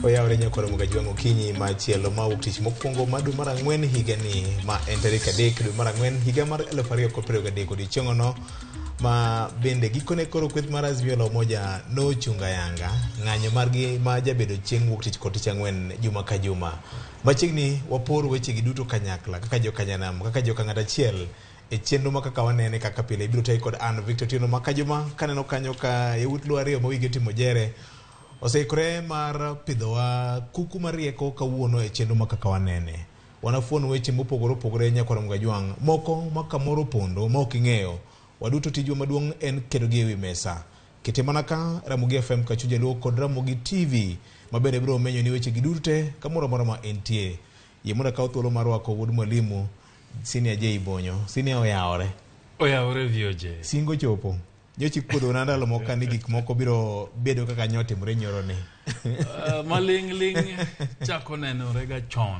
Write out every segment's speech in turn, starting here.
Oyawre nyakoro Mugajwang' okinyi machielo ma wuok tich mokwongo mar dwe mar ang'wen higani ma en tarik 3 dwe mar ang'wen higa mar 2023 odiechieng'ono ma bende gikone koro kweth mar Azimio la Umoja nochungo ayanga ng'anyo margi ma jabedo chieng' wuok tich kod tich ang'wen juma ka juma. Machiegni wapor wechegi duto kanyakla kaka jokanyanam kaka jokang'at achiel e chenro ma kaka wanene kaka pile ibiro tayi kod an Victor Otieno ma kajuma kaneno kanyo ka yawuot Luo ariyo ma wigi otimo jere oseikore mar pidhowa kuku marieko kawuono e chenro ma kaka wanene. Wanafuon weche mopogore opogore nyakwar Mgajwang', moko ma kamoro opondo ma ok ing'eyo. Waduto tijwa maduong' en ketogi ewi mesa. Kete mana ka Ramogi FM Kachuja Luo kod Ramogi TV ma bende biro menyo ni weche gi duto te kamoro amora ma entie. Yie mondo akaw thuolo mar rwako wuod mwalimu Senior J Bonyo. Senior oyawore. Oyawore VOJ. Singo chopo. Nyocha ikuodhona ndalo moko ka ni gik moko biro bedo kaka nyotimore nyoro ni. Maling' ling' chako nenore ga chon.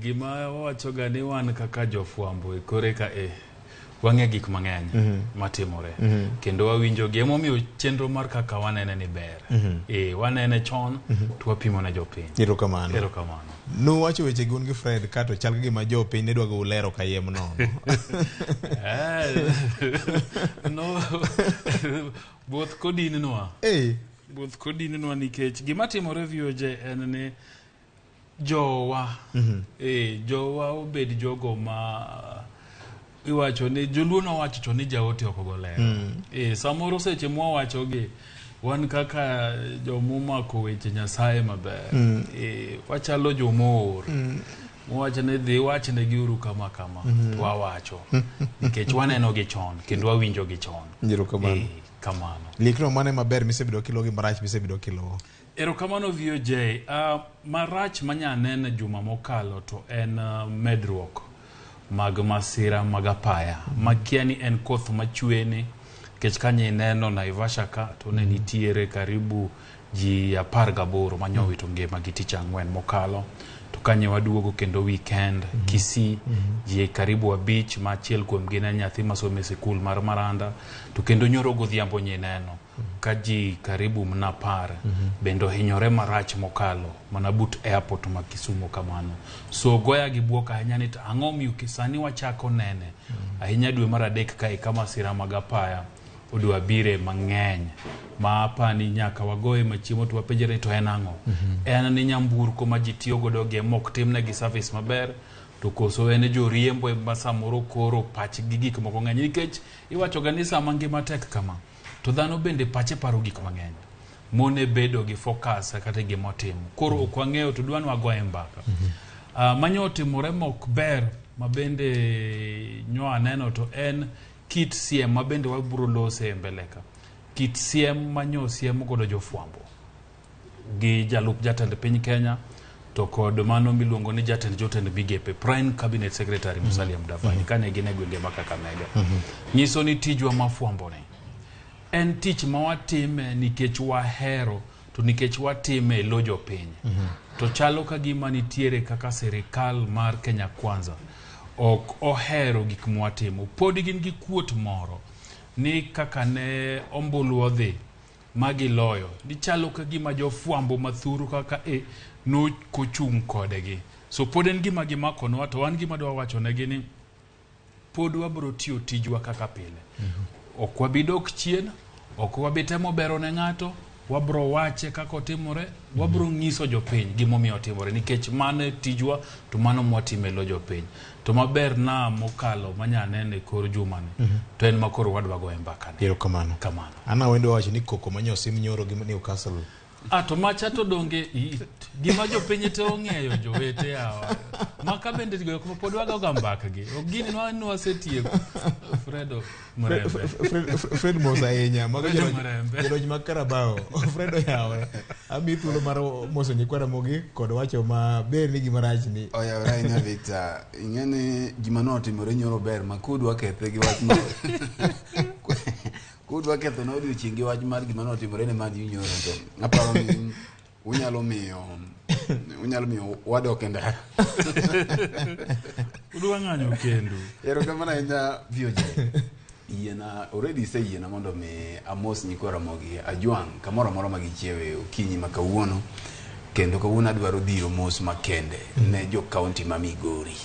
Gima wawacho ga ni wan kaka jofwambo e kore ka e wang'e gik mang'eny matimore kendo wawinjo gi emomiyo chenro mar kaka wanene ni ber. Wanene chon to wapimo ne jopiny. Erokamano. Erokamano. Nuwacho weche gi un gi Fred ka to chal ka gima jopiny ne dwa go lero kayiem nono. No, both kodinwa. Both kodinwa nikech gima timore VOJ en ni jowa jowa obed jogo ma iwacho ni joluo nowacho chon ni jaote ok go lero. Samoro seche mwawachogi wan kaka jomomako weche Nyasaye maber wachalo jomoor mowacho ni dhi wachnegi uru kama kama to wawacho nikech waneno gi chon kendo wawinjo gi chon. Erokamano. Kamano. Likno mane maber misebedo kiluwo gi marach misebedo kiluwo? Erokamano VOJ. Marach manyanene juma mokalo to en medruok mag masira mag apaya. Makia ni en koth machweni nikech kanye ineno Naivasha ka to ne nitiere karibu ji 18 manyowito ngima gi tich ang'wen mokalo. To kanye waduogo kendo weekend Kisii ji karibu 5 ma achiel kuomgi ne nyathi masomo e sikul mar Maranda to kendo nyoro godhiambo nyineno ka ji karibu mna 10 bende ohinyore marach mokalo mana but airport ma Kisumu kamano. So goya gi buok ahinya ni to ang'o miyo sani wachako nene ahinya dwe mar adek kae ka masira mag apaya odwa bire mang'eny ma apani nyaka wagoye machiemo to wapenjre ni to en ang'o. En ni nyamburko ma ji tiyo godo gi ema ok timnegi service maber to koso en joriembo ema samoro koro pachgi gik moko ng'eny nikech iwacho ga ni sama ngima tek kama to dhano bende pache paro gik mang'eny mone bedo gi focus kata gima otimo koro ok wang'eyo to dwa ni wagoye mbaka. Manyo otimore mok ber ma bende nyo aneno to en kit siem ma bende wabiro lose e mbele ka kit siem manyo siem godo jofwambo gi jalup jatend piny Kenya to kod mano miluongo ni jatend jotend migepe Prime Cabinet Secretary Musalia Mudavadi kane gin e gwenge ma Kakamega. Nyiso ni tijwa ma fwambo ni en tich ma watime nikech wahero to nikech watime e lo jopiny. To chalo ka gima nitiere kaka sirikal mar Kenya Kwanza ok ohero gik mwatimo. Pod gin gi kuot moro ni kaka ne ombulu odhi magiloyo nichalo ka gima jofwambo mathuru kaka e nokochung' kodgi. So pod en gima gimakonwa to wan gima dwa wacho negi ni pod wabiro tiyo tijwa kaka pile. Ok wabi dok chien, ok wabi temo bero ne ng'ato, wabro wache kaka otimore, wabro nyiso jopiny gimomiyo otimore nikech mano e tijwa to mano mwatimo e lo jopiny. To maber na mokalo manya nene kor jumani to en ma koro wadwa goye mbaka ni. Erokamano. Kamano. An awendo wacho ni koko manyosim nyoro gi Newcastle. To macha to donge gima jopiny te ong'eyo jowete yawa. Maka bende go pod wagoga mbaka gi. Ok gini nwa wasetieko. Fredo Mrembe. Fred mos ahinya. Mago Fredo Mrembe. Joloch mag Carabao. Fred oyawore. Ami thuolo mar moso nyikwa Ramogi kod wacho maber ni gima rach ni. Oyawore ahinya Victor. Ing'e ni gima notimore nyoro ber ma kudwa kethe gi wach mar kudwa ketho na odiochieng' gi wach mar gima notimore ne Man U nyoro to aparo ni unyalo miyo wadok e ndara. Udwa ng'anyo kendu. Erokamano ahinya VOJ. Yiena already iseyiena mondo mi amos nyikwa Ramogi Ajwang' kamoro amora ma gichiewe okinyi ma kawuono kendo kawuono adwaro dhiro mos makende ne jo kaunti ma Migori.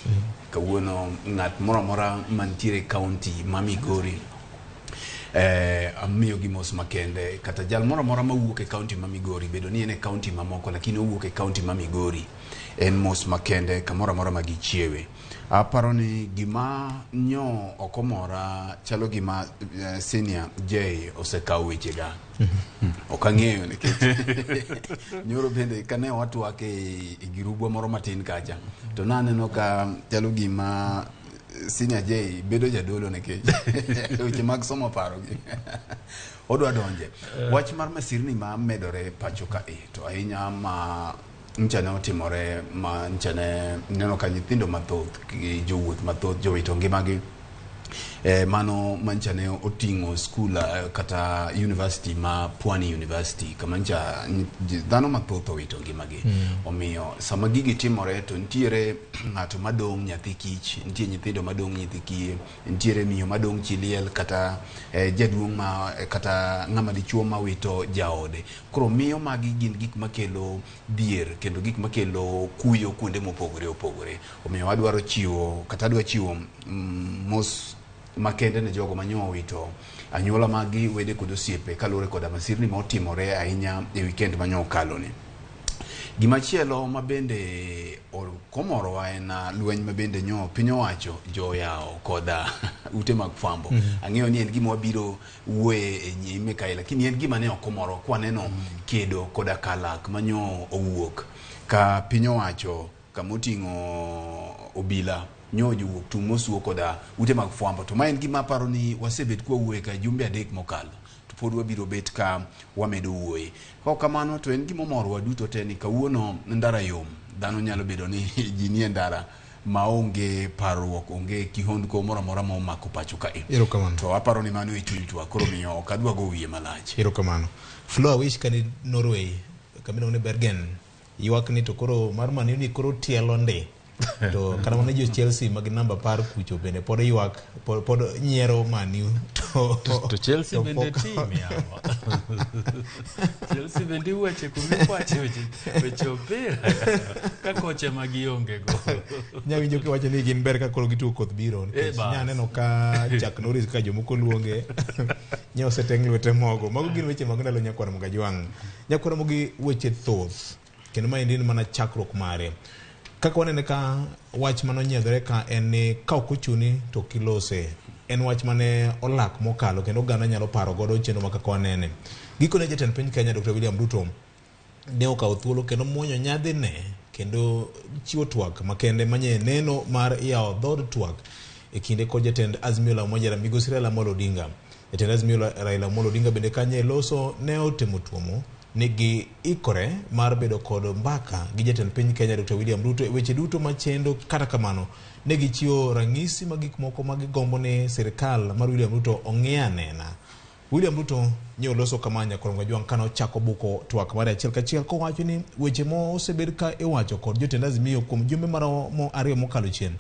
Kawuono ng'at moro amora mantiere e kaunti ma Migori amiyogi mos makende kata jal moro amora mawuok e kaunti ma Migori bedo ni en e kaunti mamoko lakini owuok e kaunti ma Migori en mos makende kamoro amora ma gichiewe. Aparo ni gima nyo ok omora chalo gima Senior J osekawo wechega. Ok ang'eyo nikech nyoro bende kane watwak e girubwa moro matin kacha to naneno ka chalo gima Senior J bedo jadolo nikech weche mag somo paro gi odwa donje. Wach mar masirni ma medore pacho ka e to ahinya ma ncha ne otimore ma ncha ne neno ka nyithindo mathoth gi jowuoth mathoth jowito ngimagi mano mancha ne oting'o skul kata university ma Pwani University kama ncha dhano mathoth owito ngimagi. Omiyo sama gigi timore to nitiere ng'ato madong' nyathi kich, nitie nyithindo madong' nyithi kiye, nitiere miyo madong' chi liel kata jaduong' ma kata ng'ama dichuo mawito jaode. Koro miyo magi gin gik makelo dhier kendo gik makelo kuyo kuonde mopogore opogore. Omiyo adwaro chiwo kata adwa chiwo mos makende ne jogo manyo owito anyuola magi, wede kod osiepe kaluwore koda masirni ma otimore ahinya e weekend manyo okalo ni. Gimachielo ma bende komorowa en lweny ma bende nyo piny owacho joyawo koda ute mag fwambo. Ang'eyo ni en gima wabiro wuoye e nyime kae, lakini en gima ne ok omoro kwaneno kedo koda kalak manyo owuok ka piny owacho kamoting'o obila nyo jowuok tung' mosuo koda ute mag fwambo. To ma en gima aparo ni wasebet kwawuoye ka jumbe 3 mokalo to pod wabiro bet ka wamedo wuoye. Kaok kamano to en gima omorowa duto te ni kawuono ndara yom, dhano nyalo bedo ni ji nie ndara maonge parruok, onge kihondko moro amora ma omako pacho ka e. Erokamano. To aparo ni mano e chuny twak, koro miyo ok adwa go wiye malach. Erokamano. Flo Awish kani Norway, kamiluongo ni Bergen, ywak ni to koro mar Man U ni koro tielo ndi. To kata mana jo Chelsea mag namba 10 kucho bende pod ywak, pod nyiero Man U. To Chelsea bende team yawa. Chelsea bende iwache kumikwache weche opira ka koche ma gionge go. Nyawinjo kiwacho ni gin ber ka koro gitugo koth biro nikech nya neno ka Chuck Norris kaka jomoko luonge nya oseteng' lwete mogo. Mago gin weche mag ndalo Nyakwar Ramogi Ajwang'. Nyakwar Ramogi weche thoth kendo maendi en mana chakruok mare. Kaka wanene ka wach mane onyiedhore ka en ni ka ok ochuni to ok ilose. En wach mane olak mokalo kendo oganda nyalo paro godo chenro ma kaka wanene. Gikone jatend piny Kenya Dr. William Ruto ne okawo thuolo kendo muonyo nyadhine kendo chiwo twak makende manye neno mar yawo dhood twak e kinde kod jatend Azimio la Umoja Migosi Raila Amolo Odinga. Jatend Azimio la Raila Amolo Odinga bende kanye loso ne otemo tuomo ni gi ikore mar bedo kod mbaka gi jatend piny Kenya Dr. William Ruto e weche duto machendo. Kata kamano ne gichiwo ranyisi mag gik moko ma gigombo ni sirikal mar William Ruto ong'i anena. William Ruto nye oloso kama Nyakwar Ramogi kane ochako buko twak mare achiel kachiel kowacho ni weche mosebed ka iwacho kod jotend Azimio kuom jumbe maromo 2 mokalo chien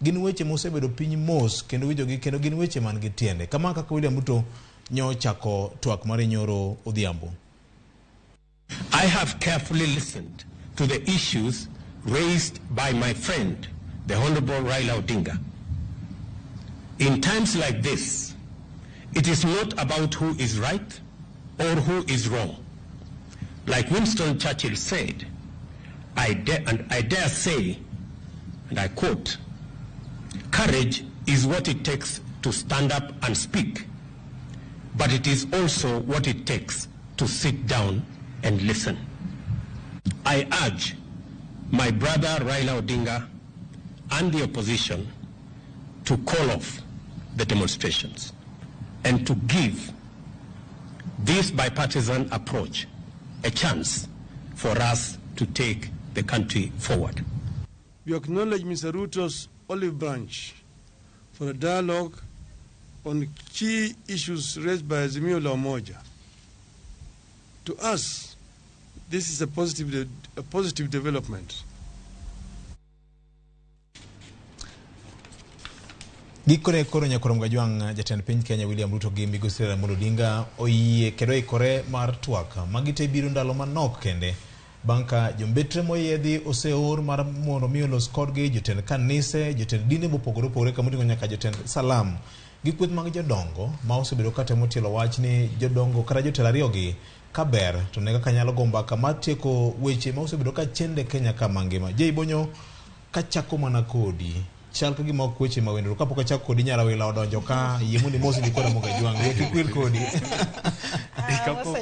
gin weche mosebedo piny mos kendo winjogi kendo gin weche man gi tiende. Kama kaka William Ruto nye ochako twak mare nyoro odhiambo. I have carefully listened to the issues raised by my friend, the Honorable Raila Odinga. In times like this, it is not about who is right or who is wrong. Like Winston Churchill said, I dare say, and I quote, courage is what it takes to stand up and speak, but it is also what it takes to sit down and listen. I urge my brother Raila Odinga and the opposition to call off the demonstrations and to give this bipartisan approach a chance for us to take the country forward. We acknowledge Mr. Ruto's olive branch for a dialogue on key issues raised by Azimio la Umoja. To us, this is a positive development. Gikone koro Nyakorom Gajwang' jatend piny Kenya William Ruto gi migosi Raila Amolo Odinga oyie kendo oikore mar twak. Magi te biro ndalo manok kende bang' ka jombetre moyiedhi oseor mar mondo mi olos kodgi jotend kanise, jotend dinde mopogore opogore kamoting'o nyaka jotend salam gi kweth mag jodongo ma osebedo ka temo tielo wach ni jodongo kata jotelo ariyogi ka ber to ne kaka nyalo go mbaka mar tieko weche ma osebedo ka chende Kenya ka mangima. Jay Bonyo kachako mana kodi chal ka gima ok weche ma wendo kapok achako kodi nyarawila odonjo ka yie mondo imosi ni koda moga jwang' we kik wil kodi. Kapok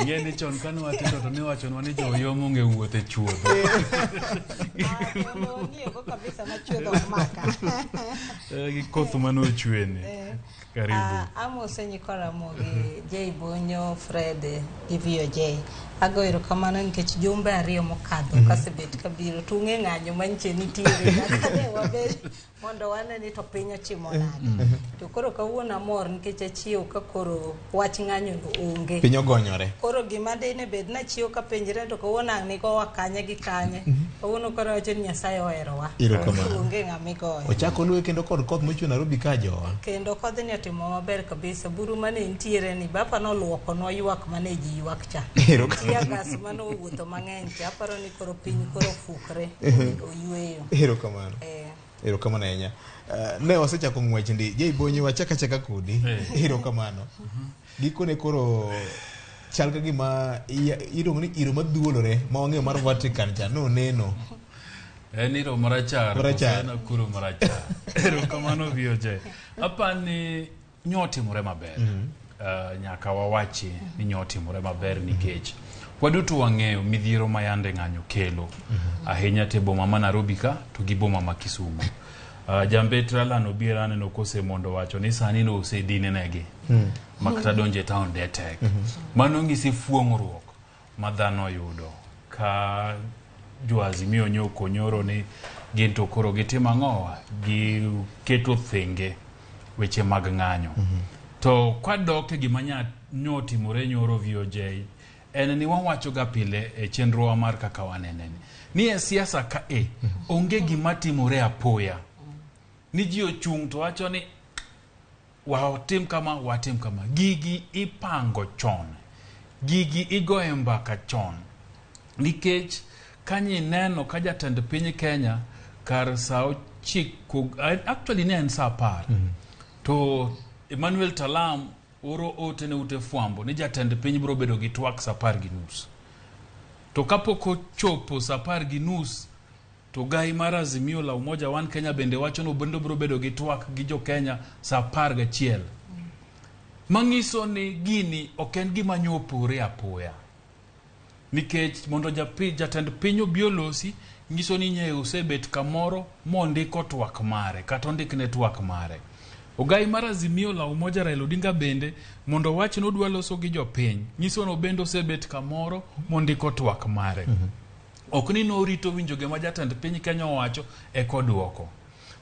ing'e ni chon kane watindo to niwachonwa ni joyom onge wuoth e chuodho. Mondo wang'iyogo kabisa ma chuodho ok maka. Gi koth mane ochweni. Karibu. Amose nyikwa Ramogi, J Bonyo, Fred gi VOJ. Ago erokamano nikech jumbe ariyo mokadho kasebet kabiro to ung'e ng'anyo manyiche nitiere nyaka ne wabed mondo wane ni to piny ochimo nade. To koro kawuono amor nikech achiew ka koro wach ng'anyo no onge. Piny ogonyore. Koro gima dine bed nachiew kapenjre to kawuono ang' nigowa kanye gi kanye. Kawuono koro awacho ni Nyasaye oherowa. Erokamano. Onge ng'ama igoyo. Ochako luwe kendo kod koth mochwe Nairobi ka jowa. Kendo kodhni otimo maber kabisa. Buru mane nitiere ni bapa noluokonwa ywak mane ji ywak cha. Erokamano. Tear gas mane owuotho mang'eny cha. Aparo ni koro piny koro ofukre. Oyweyo. Erokamano. Erokamano ahinya. Ne wasechako ng'wech ndi. Jay Bonyo wachaka achaka kodi. Erokamano. Gikone koro chal ka gima iluongo ni iro madhuolore ma wang'eyo mar Vatican cha noneno. En iro marachar. Marachar. Koso en akuro marachar. Erokamano VOJ. Apani nyotimore maber. Nyaka wawachi ni nyotimore maber nikech waduto wang'eyo midhiero ma yande ng'anyo kelo ahinya te boma ma Nairobi ka to gi boma ma Kisumu. Jambetre Alan Obiero aneno kosemondo wacho ni sani no osedinenegi ma kata donjo e town de tek. Mano ng'isi fuong'ruok ma dhano oyudo ka jo Azimio nyoko nyoro ni gin to koro gitimo ang'owa giketo thenge weche mag ng'anyo. To kwadok e gima nyotimore nyoro VOJ en ni wawacho ga pile e chenrowa mar kaka wanene ni e siasa ka e onge gima timore apoya ni ji ochung' to wacho ni watim kama watim kama. Gigi ipango chon, gigi igoye mbaka chon, nikech kanyineno ka jatend piny Kenya kar saa 9, actually ne en saa 10, to Emmanuel Talam oro ote ne ute fwambo ni jatend piny biro bedo gi twak saa 10:30. To kapok ochopo saa 10:30 to gai mar Azimio la Umoja One Kenya bende wacho ni bende biro bedo gi twak gi jo Kenya saa 11. Mang'iso ni gini ok en gima nyopore apoya. Nikech mondo jatend piny obi olosi, nyiso ni nye osebet kamoro mondiko twak mare, kata ondikne twak mare. Ogai mar Azimio la Umoja Raila Odinga bende mondo owach ni odwa loso gi jopiny, nyiso ni obende osebet kamoro mondiko twak mare. Ok ni norito winjo gima jatend piny Kenya owacho eka oduoko.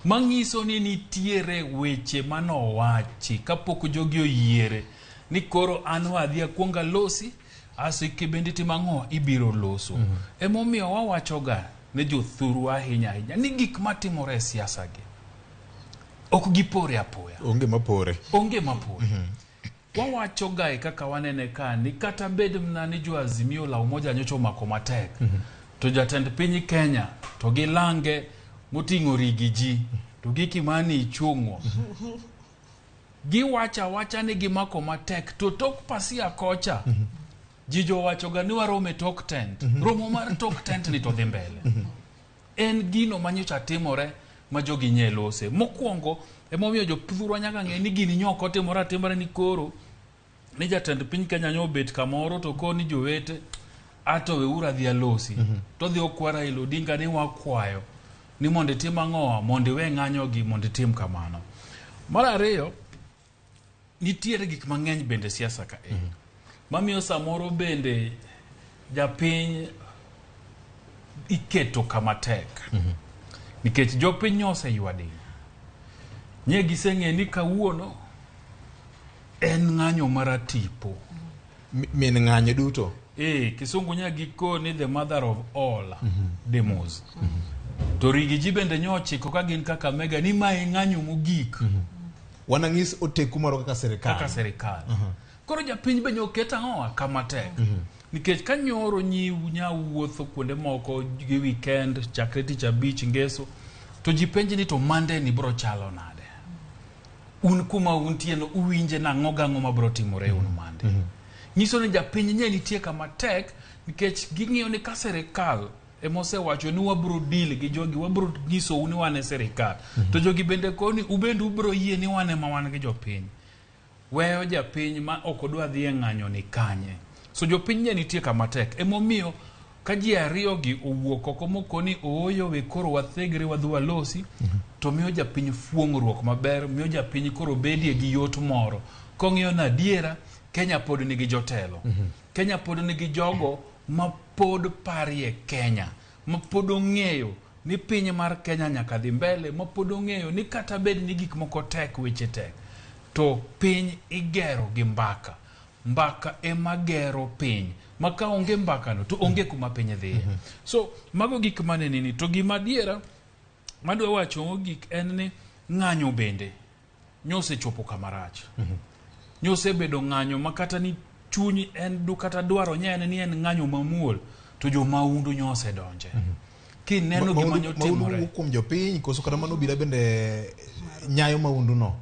Manyiso ni nitiere weche manowachi kapok jogi oyiere ni koro an wadhi akuong alosi aso kibende itimo ang'o ibiro loso. Emomiyo wawachoga ne jothurwa ahinya ahinya ni gik matimore e siasa gi ok gipore apoya. Onge mapore. Onge mapore. Wawacho ga e kaka wanene ka ni kata bed mana ni jo Azimio la Umoja nyocha omako matek to jatend piny Kenya to gi lange moting'o rigi ji to gi Kimani Ichung'wa giwacho awacha ni gimako matek to tok pasia kocha ji jowacho ga ni waromo e tok tent. Romo mar tok tent ni to dhi mbele. En gino manyocha timore ma jogi nye lose. Mokwongo emomiyo jothurwa nyaka ng'e ni gini nyok otimore atimore ni koro ni jatend piny Kenya nyo obet kamoro to koni jowete ato weuru adhi alosi. To odhi okwa Raila Odinga ni wakwayo ni mondo itim ang'owa mondo iwe ng'anyo gi mondo itim kamano. Mar ariyo, nitiere gik mang'eny bende siasa ka e. Mamiyo samoro bende japiny iketo kama tek. Nikech jopiny nyo oseywa diny. Nye giseng'e ni kawuono en ng'anyo maratipo. Min ng'anyo duto. Kisungu nya giko ni the mother of all demos. To Rigiji bende nyo ochiko ka gin Kakamega ni mae ng'anyo mogik. Wanang'is oteku marwa kaka sirikal. Kaka sirikal. Koro japiny be nyoket ang'owa kama tek. Nikech ka nyoro nyi nya wuotho kuonde moko gi weekend chakre tich abich ngeso to ji penji ni to Monday ni bro chalo nade? Un kuma untie no uwinje nang'o gang'o mabro timore un Monday. Nyiso ni japiny nye nitie kama tek nikech ging'iyo ni ka sirikal emosewacho ni wabro deal gi jogi, wabro nyisou ni wan e sirikal. To jogi bende koni ubende ubro yie ni wan ema wan gi jopiny. Weyo japiny ma ok odwa dhi e ng'anyo ni kanye. So jopiny nye nitie kama tek. Emomiyo ka ji ariyo gi owuok oko mokoni ooyo we koro wathegre wadhi walosi, to miyo japiny fuong'ruok maber, miyo japiny koro bedie gi yot moro. Kong'iyo na adiera, Kenya pod nigi jotelo. Kenya pod nigi jogo ma pod parie Kenya, ma pod ong'eyo ni piny mar Kenya nyaka dhi mbele, ma pod ong'eyo ni kata bed ni gik moko tek, weche tek, to piny igero gi mbaka. Mbaka ema gero piny. Ma ka onge mbaka no, to onge kuma piny dhiye. So, mago gik mane nini. To gima adiera, madwa wacho mogik en ni ng'anyo bende nyosechopo kama rach. Nyosebedo ng'anyo ma kata ni chuny en du kata dwaro nye en ni en ng'anyo mamuol, to jo mahundu nyosedonje. Kineno gima Mahundu nyotimore. wuok kuom jopiny koso kata mano obila bende nyayo mahundu no.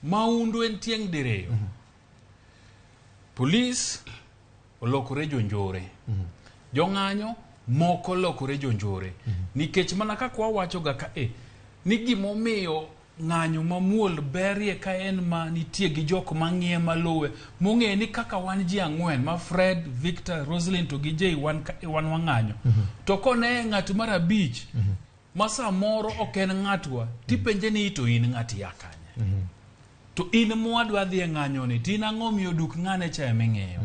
Mahundu en tieng' diriyo. Polis olokore jonjore. Jong'anyo moko lokore jonjore. Nikech mana kaka wawacho ga ka e, ni gimomiyo ng'anyo mamuol berie ka en ma nitie gi jok mang'iye maluwe, mong'eyo ni kaka wan ji ang'wen ma Fred, Victor, Roslyn to gi Jay wan, wan wang'anyo. To kone ng'at mar abich ma samoro ok en ng'atwa, tipenje ni to in ng'at ya kanye? To in mwadwa dhi e ng'anyo ni, to in ang'o miyo duk ng'ane cha eming'iyo?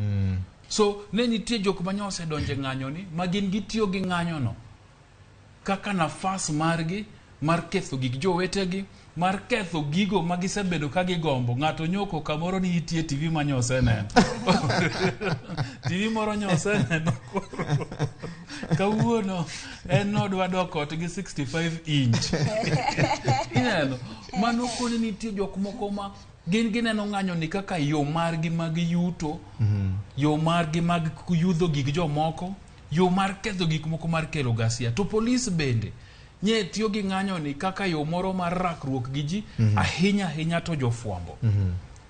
So ne nitie jok ma nyosedonjo e ng'anyo ni, ma gin gitiyo gi ng'anyo no kaka nafas margi mar ketho gik jowetegi, mar ketho gigo ma gisebedo ka gigombo. Ng'ato nyoko kamoro ni nitie TV ma nyoseneno. TV moro nyoseneno koro. Kawuono en nodwa dok ot gi 65 inch. Ineno, mano koni nitie jok moko ma gin gineno ng'anyo ni kaka yo margi mag yuto, yo margi mag yudho gik jomoko, yo mar ketho gik moko mar kelo ghasia. To polis bende nye tiyo gi ng'anyo ni kaka yo moro mar rakruok gi ji, ahinya ahinya to jofwambo.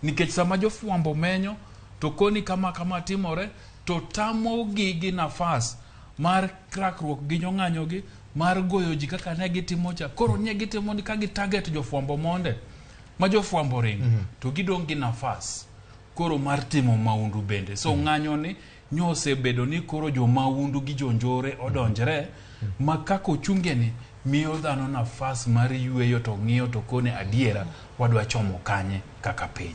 Nikech sama jofwambo menyo, to koni kama kama timore, to tamogi gi nafas mar rakruok gi jong'anyo gi, mar goyo ji kaka ne gitimo cha. Koro nye gitimo ni ka gi target jofwambo monde, ma jofwambo ringo, to gidong' gi nafas koro mar timo maundu bende. So ng'anyo ni nyosebedo ni koro jomaundu gi jonjore odonjre, ma kaka ochunge ni miyo dhano nafas mar yweyo to ng'iyo to kone adiera wadwa chomo kanye kaka piny.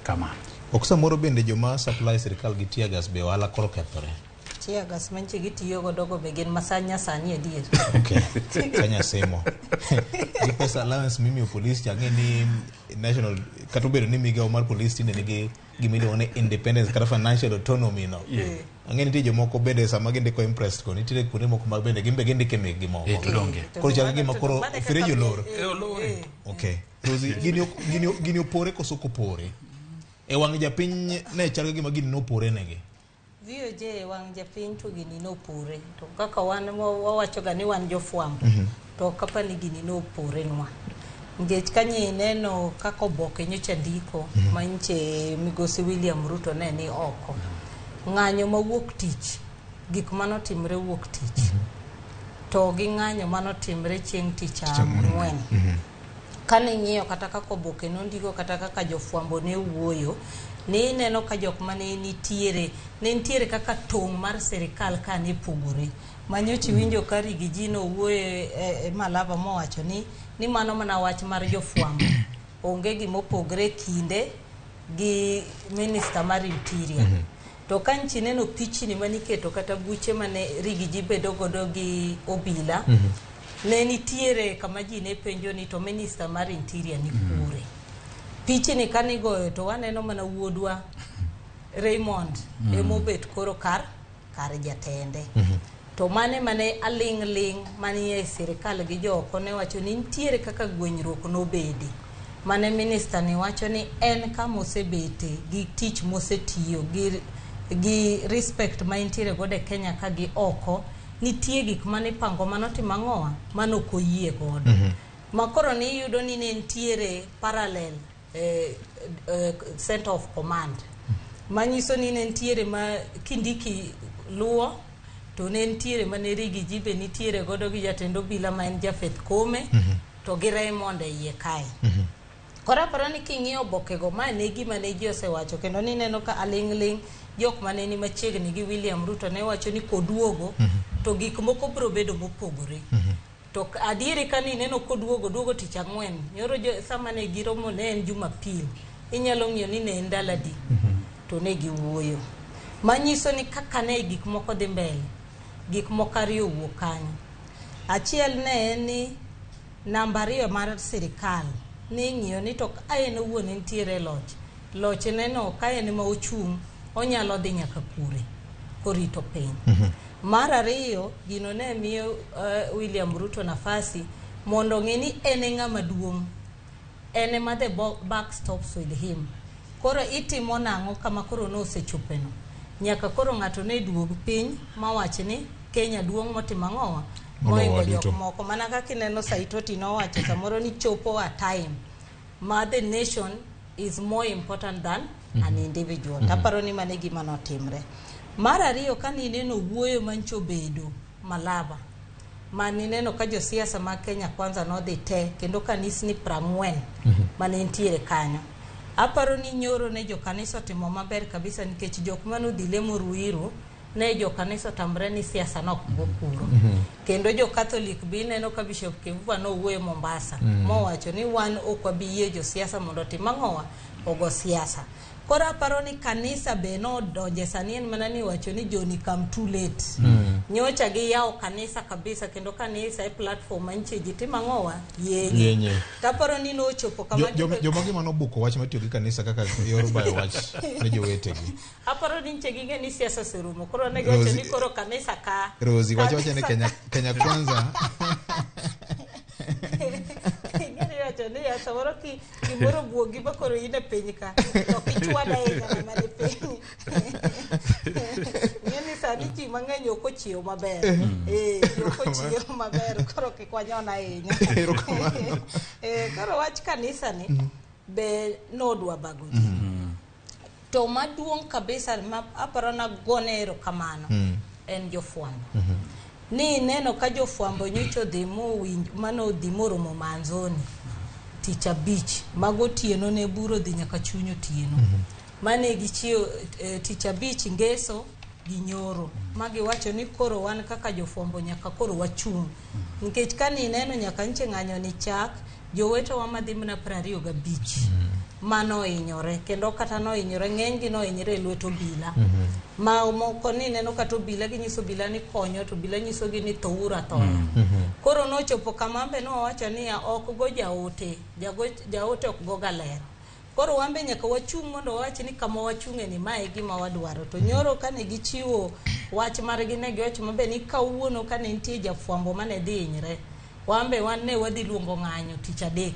Kamano. Ok samoro bende joma supply sirikal gi tear gas be ohala koro kethore. Tear gas manche gitiyo godo go be gin masanya sani adier. Okay. Sanya semo. Gi pesa allowance mimiyo polis cha ang'e ni national kata obedo ni migawo mar polis tinde nigi gima iluongo ni independence kata financial autonomy no. Ang'e nitie jomoko bende sama gindiko imprest go nitiere kuonde moko ma bende gin be gindike mekgi moko. To donge. Koro chal gima koro fereji olor. Olore. Okay. Rosie, gini opore koso ok opore? E wang' japiny ne chal gima gini nopore negi. VOJ wang' japiny to gini nopore. To kaka wan wawacho ga ni wan jofwambo, to kapa ni gini nopore nwa. Nikech ka neno kaka oboke nyocha ndiko, ma nyiche migosi William Ruto ne ni oko. Ng'anyo mawuok tich, gik manotimre wuok tich. To gi ng'anyo manotimre chieng' tich ang'wen. Kane ing'iyo kata kaka oboke nondiko kata kaka jofwambo ne wuoyo, ne ineno ka jok mane nitiere, ne nitiere kaka tong' mar sirikal ka ne pogore. Manyocha iwinjo ka Rigiji nowuoyo e Malava mowacho ni mano mana wach mar jofwambo. Onge gima opogore kinde gi minister mar interior. To ka nchi neno pichni maniketo kata buche mane Rigiji bedo godo gi obila, ne nitiere kama ji ne penjo ni to minister mar interior ni kure. Pichni kanigoyo to waneno mana wuodwa Raymond emobet koro kar jatende. To mane mane aling' ling' manie sirikal gi jooko ne wacho ni nitiere kaka gwenyruok nobedi. Mane minista ni wacho ni en kama osebete gi tich mosetiyo gi respect ma entiere godo e Kenya ka gi oko, nitie gik mane ipango manotimo ang'owa mane ok oyie godo. Ma koro niyudo ni ne nitiere parallel center of command. Manyiso ni ne nitiere ma Kindiki luwo to ne nitiere mane Riggy G be nitiere godo gi jatend obila ma en Japheth Kome to gi Raymond e iye kae. Koro aparo ni king'iyo obokego ma ne gima ne ji osewacho kendo nineno ka aling' ling' jok mane ni machiegni gi William Ruto ne wacho ni koduogo to gik moko biro bedo mopogore. To adieri ka nineno koduogo duogo tich ang'wen nyoro sama ne giromo ne en Jumapil inyalo ng'iyo ni ne en ndalo adi to ne giwuoyo. Manyiso ni kaka ne gik moko dhi mbele gik moko ariyo owuok kanyo. Achiel ne en ni namba ariyo mar sirikal ni ng'iyo ni to ka en owuon entiere e loch, lochne no ka en ema ochung' onyalo dhi nyaka kure korito piny. Mar ariyo, gino ne miyo William Ruto nafasi mondo ong'e ni en e ng'ama duong', en ema the buck stops with him. Koro itimo nang'o kama koro nosechopeno? Nyaka koro ng'ato ne duog piny mawach ni Kenya duong' motimo ang'owa mohingo jok moko. Mana kaka ineno Saitoti nowacho samoro ni chopo a time ma the nation is more important than an individual. Taparo ni mano e gima notimre. Mar ariyo ka nineno wuoyo mancho obedo Malava manineno ka josiasa mag Kenya Kwanza nodhi te kendo kanisni 40 mane nitiere kanyo. Aparo ni nyoro ne jokanisa otimo maber kabisa nikech jok manodhi lemo Ruiru ne jokanisa otamre ni siasa nok go kuro. Kendo jo Catholic be ineno ka Bishop Kivuva nowuoyo Mombasa mowacho ni wan ok wabi yie josiasa mondo otim ang'owa ogo siasa. Koro aparo ni kanisa be nodonje sani en mana ni wacho ni Johnny come too late. Nyocha giyawo kanisa kabisa kendo kanisa e platform mantie ji timo ang'owa yenye. Yenye. Taparo ni nochopo kama Joma gima nobuko wach matiyo gi kanisa kaka yor bayo wach ne jowetegi. Aparo ni nche ging'e ni siasa oserumo. Koro ne giwacho ni koro kanisa ka. Rosi wacho wacha ni Kenya Kwanza. Ing'e wacho ni ya samoro ki gimoro buogi ma koro in e piny ka to kichwada ahinya ng'ama ni piny. Ing'e ni sani ji mang'eny ok ochiew maber. Ji ok ochiew maber koro kik wanyon ahinya. Koro wach kanisa ni be nodwa bago ji. To maduong' kabisa ma aparo nagone erokamano en jofwambo. Ni neno ka jofwambo nyocha odhi mowinj manodhi moromo Manzoni tich abich magotieno ne buro dhi nyaka chuny otieno. Mane gichiewo tich abich ngeso gi nyoro magiwacho ni koro wan kaka jofwambo nyaka koro wachung'. Nikech ka nineno nyaka nche ng'anyo ni chak jowetewa madhi mana 25 manohinyore kendo kata nohinyore ng'enygi nohinyore e lwet obila. Ma moko ni neno kata obila ginyiso obila ni konyo to obila nyisogi ni thouru athoya. Koro nochopo kama be nowacho niya ok go jaote, jaote ok go ga ler. Koro wan be nyaka wachung' mondo wawach ni kama wachung'e ni mae e gima wadwaro. To nyoro kane gichiwo wach margi ne giwacho maber ni kawuono kane nitie jafwambo mane dhi hinyre, wan be wan ne wadhi luongo ng'anyo tich adek.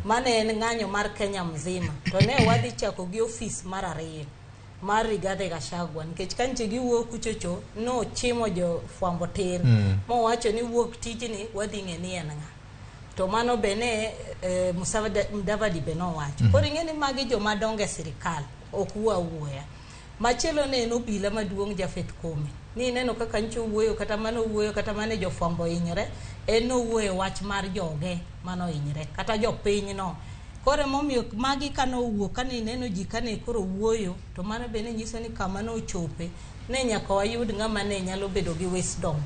Mane en ng'anyo mar Kenya mzima. To ne wadhi chako gi ofis mar ariyo mar Rigathi Gachagua nikech ka nche giwuok kuchocho nochimo jofwambo tir mowacho ni wuok tijni wadhi ng'e ni en ng'a. To mano be ne Mudavadi be nowacho. Koro ing'e ni magi joma dongo e sirikal ok wuo awuoya. Machielo ne en obila maduong' Japheth Kome. Ni ineno kaka ncho wuoyo kata mano wuoyo kata mane jofwambo ohinyore, en nowuoyo wach mar joge manohinyre kata jopiny no. Koro emomiyo magi kane owuok kane ineno ji kane koro wuoyo to mano be ne nyiso ni kama nochope ne nyaka wayud ng'ama ne nyalo bedo gi wisdom.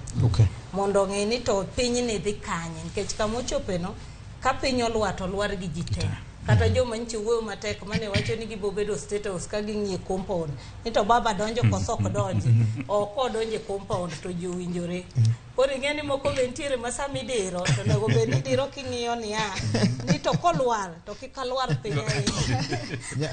Mondo ong'e ni to pinyni dhi kanye nikech kama ochope no ka piny olwar to olwar gi ji te. Kata joma nyiche wuoyo matek mane wacho ni gibo bedo State House ka ging'iye compound ni to baba donjo koso ok donji. Ok odonjo e compound to ji owinjore. Koro ing'e ni moko be nitiere ma sama idiro to onego bed ni idiro king'iyo niya ni to kolwar to kik alwar piny ahinya.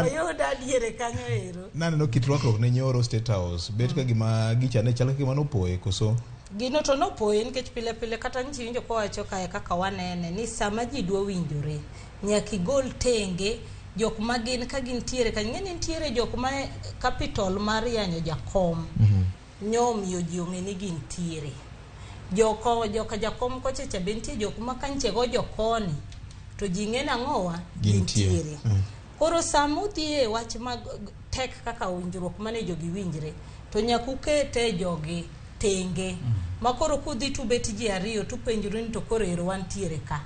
Oyuda diere kanyo ero. Naneno kit rwakruok ne nyoro State House bet ka gima gicha ne chal ka gima nopoye koso. Gino to nopoye nikech pile pile kata nchi winjo kowacho kae kaka wanene ni sama ji dwa winjore nyaka igol tenge jok ma gin ka gintiere kanyo. Ing'e ni nitiere jok ma capital mar yanyo jakom nyomiyo ji ong'e ni gintiere. Joko joka jakom kocha cha be nitie jok ma kanche go jokoni to ji ng'e nang'owa gintiere. Koro sama udhi e wach mag tek kaka winjruok mane jogi winjre to nyaka ukete jogi tenge. Ma koro kudhi tubet ji ariyo tupenjru ni to koro ero wantiere ka.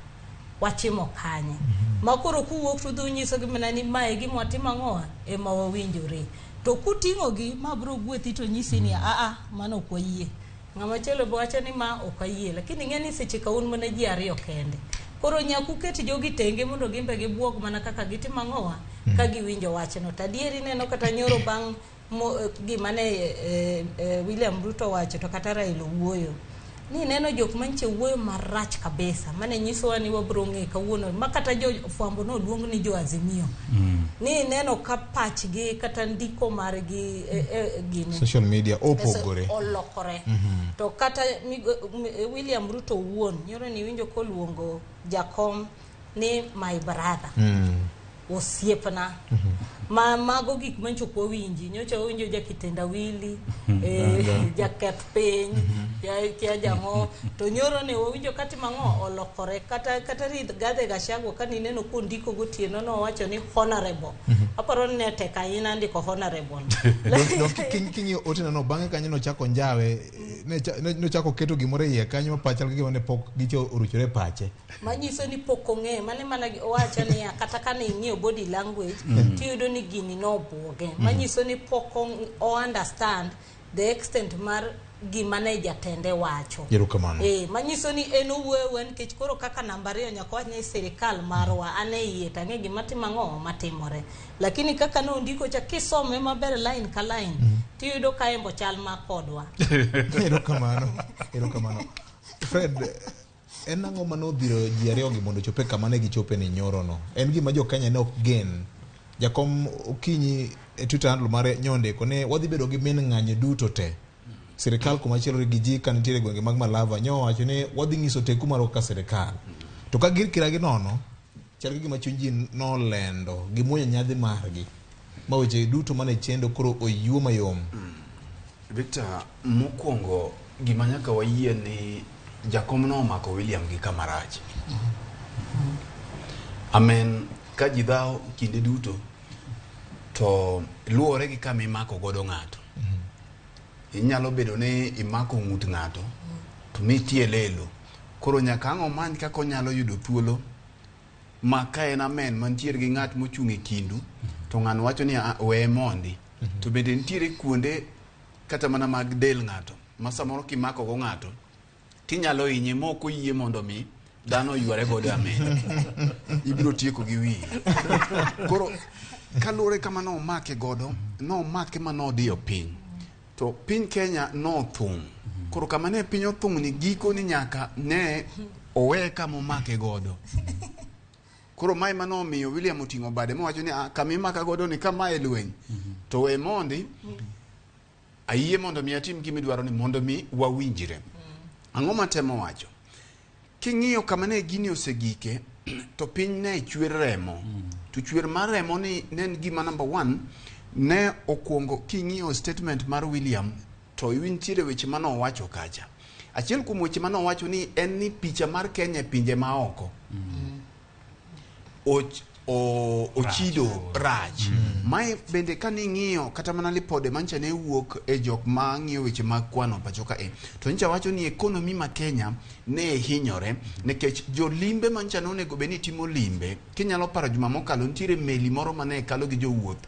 Wachimo kanye. Ma koro kuwuok tudhi unyisogi mana ni mae e gima watimo ang'owa ema wawinjore. To kuting'ogi ma biro gwethi to nyisi ni aa mano ok wayie. Ng'ama chielo be wacho ni ma ok ayie. Lakini ing'e ni seche ka un mana ji ariyo kende. Koro nyaka uket jogi tenge mondo gin be gibuog mana kaka gitimo ang'owa ka giwinjo wachno. To adieri ineno kata nyoro bang' gima ne William Ruto wacho to kata Raila owuoyo. Ni neno jok manche wuoyo marach kabisa mane nyisowa ni wabiro ng'e kawuono ma kata jo fwambo noluong ni jo Azimio. Ni neno ka pachgi kata ndiko margi gine Social media opogore. Olokore. To kata William Ruto owuon nyoro ni winjo koluongo jakom ni my brother. Osiepna. Ma mago gik mancho ok wawinji. Nyocha wawinjo jakitendawili, jaketh piny, kia jang'o. To nyoro ne wawinjo katimo ang'o olokore. Kata Rigathi Gachagua kane ineno kondiko gotieno nowacho ni honorable. Aparo ni ne tek ahinya ndiko honorable. King'iyo ote no bang'e kanyo nochako njawe, nochako keto gimoro e iye kanyo ma chal ka gima ne pok gicho oruchore e pache. Manyiso ni pok ong'eyo. Mane mana owacho niya kata kane ing'iyo body language tiyudo ni gini nobuoge. Manyiso ni pok o understand the extent mar gima ne jatende wacho. Erokamano. Manyiso ni en owuoyo nikech koro kaka namba ariyo nyaka wach ni sirikal marwa an e iye to ang'e gima timo ang'o matimore. Lakini kaka nondiko cha kisome maber line ka line tiyudo ka embo chal ma kodwa. Erokamano. Erokamano. Fred, en ang'o manodhiro ji ariyo gi mondo ochope kama ne gichope ni nyoro no? En gima jo Kenya ne ok gen. Jakom Okinyi e Twitter handle mare nyondiko ni wadhi bedo gi min ng'anyo duto te. Sirikal kumachielo gi ji ka nitiere gwenge mag Malava nyo wacho ni wadhi nyiso teku marwa kaka sirikal. To ka gir kira gi nono, chal ka gima chuny ji nolendo gimuonyo nyadhi margi. Ma weche duto mane chendo koro oyuo mayom. Victor, mokwongo gima nyaka wayie ni jakom no omako William gi kamarach. Amen, ka ji dhawo kinde duto to luwore gi kama imako godo ng'ato. Inyalo bedo ni imako ng'ut ng'ato to mitie lelo. Koro nyaka ang' omany kaka onyalo yudo thuolo ma ka en amen mantiere gi ng'at mochung' e kindu to ng'ano wacho ni weye mondi. To bende nitiere kuonde kata mana mag del ng'ato ma samoro kimako go ng'ato tinyalo hinye ma ok oyie mondo mi dhano oyware godo amen. Ibiro tieko gi wiyi. Koro kaluwore kama nomake godo, nomake ma nodiyo piny. To piny Kenya nothung'. Koro kama ne piny othung' ni giko ni nyaka ne owe kama omake godo. Koro mae manomiyo William oting'o bade mowacho ni kama imaka godo ni kama e lweny. To we mondi ayie mondo mi atim gima idwaro ni mondo mi wawinjre. Ang'o matemo wacho? King'iyo kama ne gini osegike to piny ne chwer remo. To chwer mar remo ni ne en gima number 1 ne okwongo king'iyo statement mar William to nitiere weche mane owacho kacha. Achiel kuom weche mane owacho ni en ni picha mar Kenya e pinje maoko ochido rach. Mae bende kaning'iyo kata mana lipode mancha ne wuok e jok ma ng'iyo weche mag kwano pacho ka e to nyicha wacho ni ekonomi ma Kenya ne hinyore nikech jolimbe mancha ne onego bed ni timo limbe. Kinyalo paro juma mokalo nitiere meli moro mane kalo gi jowuoth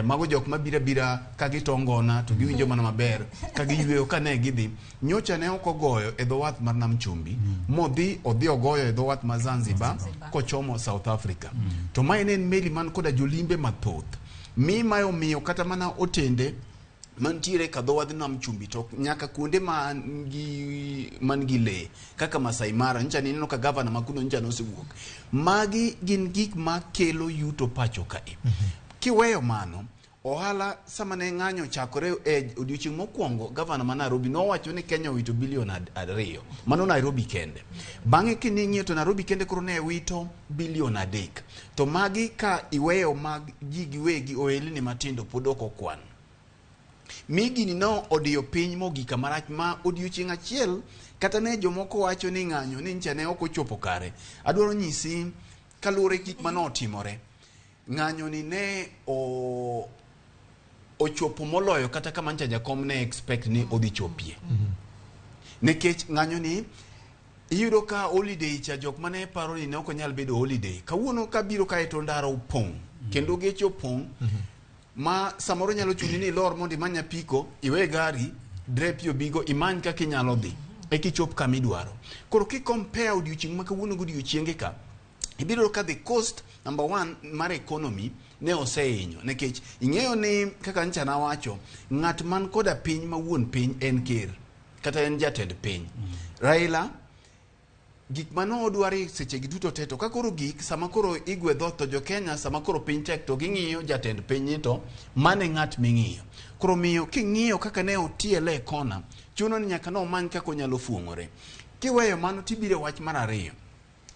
Mago jok mabiro abira ka gitongona to giwinjo mana maber ka giyweyo ka ne gidhi. Nyocha ne ok ogoyo e dho wath mar Nam Chumbi, modhi odhi ogoyo e dho wath ma Zanzibar kochomo South Africa. To mae ne en meli man koda jolimbe mathoth. Mi mae omiyo kata mana otende mantiere ka dho wadh Nam Chumbi to nyaka kuonde man gi lee kaka Masai Mara, nyocha nineno ka gavana ma kuno nyocha nosewuok. Magi gin gik makelo yuto pacho kae. Kiweyo mano, ohala sama ne ng'anyo chakore e odiochieng' mokwongo, gavana ma Nairobi nowacho ni Kenya owito bilion 2. Mano Nairobi kende. Bang'e kining'iyo to Nairobi kende koro ne wito bilion 3. To magi ka iweyo mag ji giwegi ohelni matindo pod ok okwan. Mi gini no odiyo piny mogik marach ma odiochieng' achiel kata ne jomoko wacho ni ng'anyo ni ncha ne ok ochopo kare. Adwaro nyisi kaluwore gik mane otimore. Ng'anyo ni ne ochopo moloyo kata kama ncha jakom ne expect ni odhi chopie. Nikech ng'anyo ni iyudo ka holiday cha jok mane paro ni ne ok onyal bedo holiday. Kawuono kabiro kae to ndara opong' kendo geche opong' ma samoro nyalo chuni ni ilor mondo imany apiko, iwe gari, drep obigo, imany kaka inyalo dhi eka ichop kama idwaro. Koro ki compare odiochieng' ma kawuono gi odiochienge ka, ibiro ka the cost number one mar economy ne osehinyo. Nikech ing'eyo ni kaka ncha nawacho, ng'at man koda piny ma wuon piny en ker kata en jatend piny. Raila gik mane odwari seche gi duto te, to ka koro gik sama koro igwe dhoth to jo Kenya sama koro piny tek to ging'iyo jatend piny ni to mane ng'at ming'iyo. Koro miyo king'iyo kaka ne otiele e kona, chuno ni nyaka nomany kaka onyalo fuong'ore. Kiweyo mano tibiro e wach mar ariyo,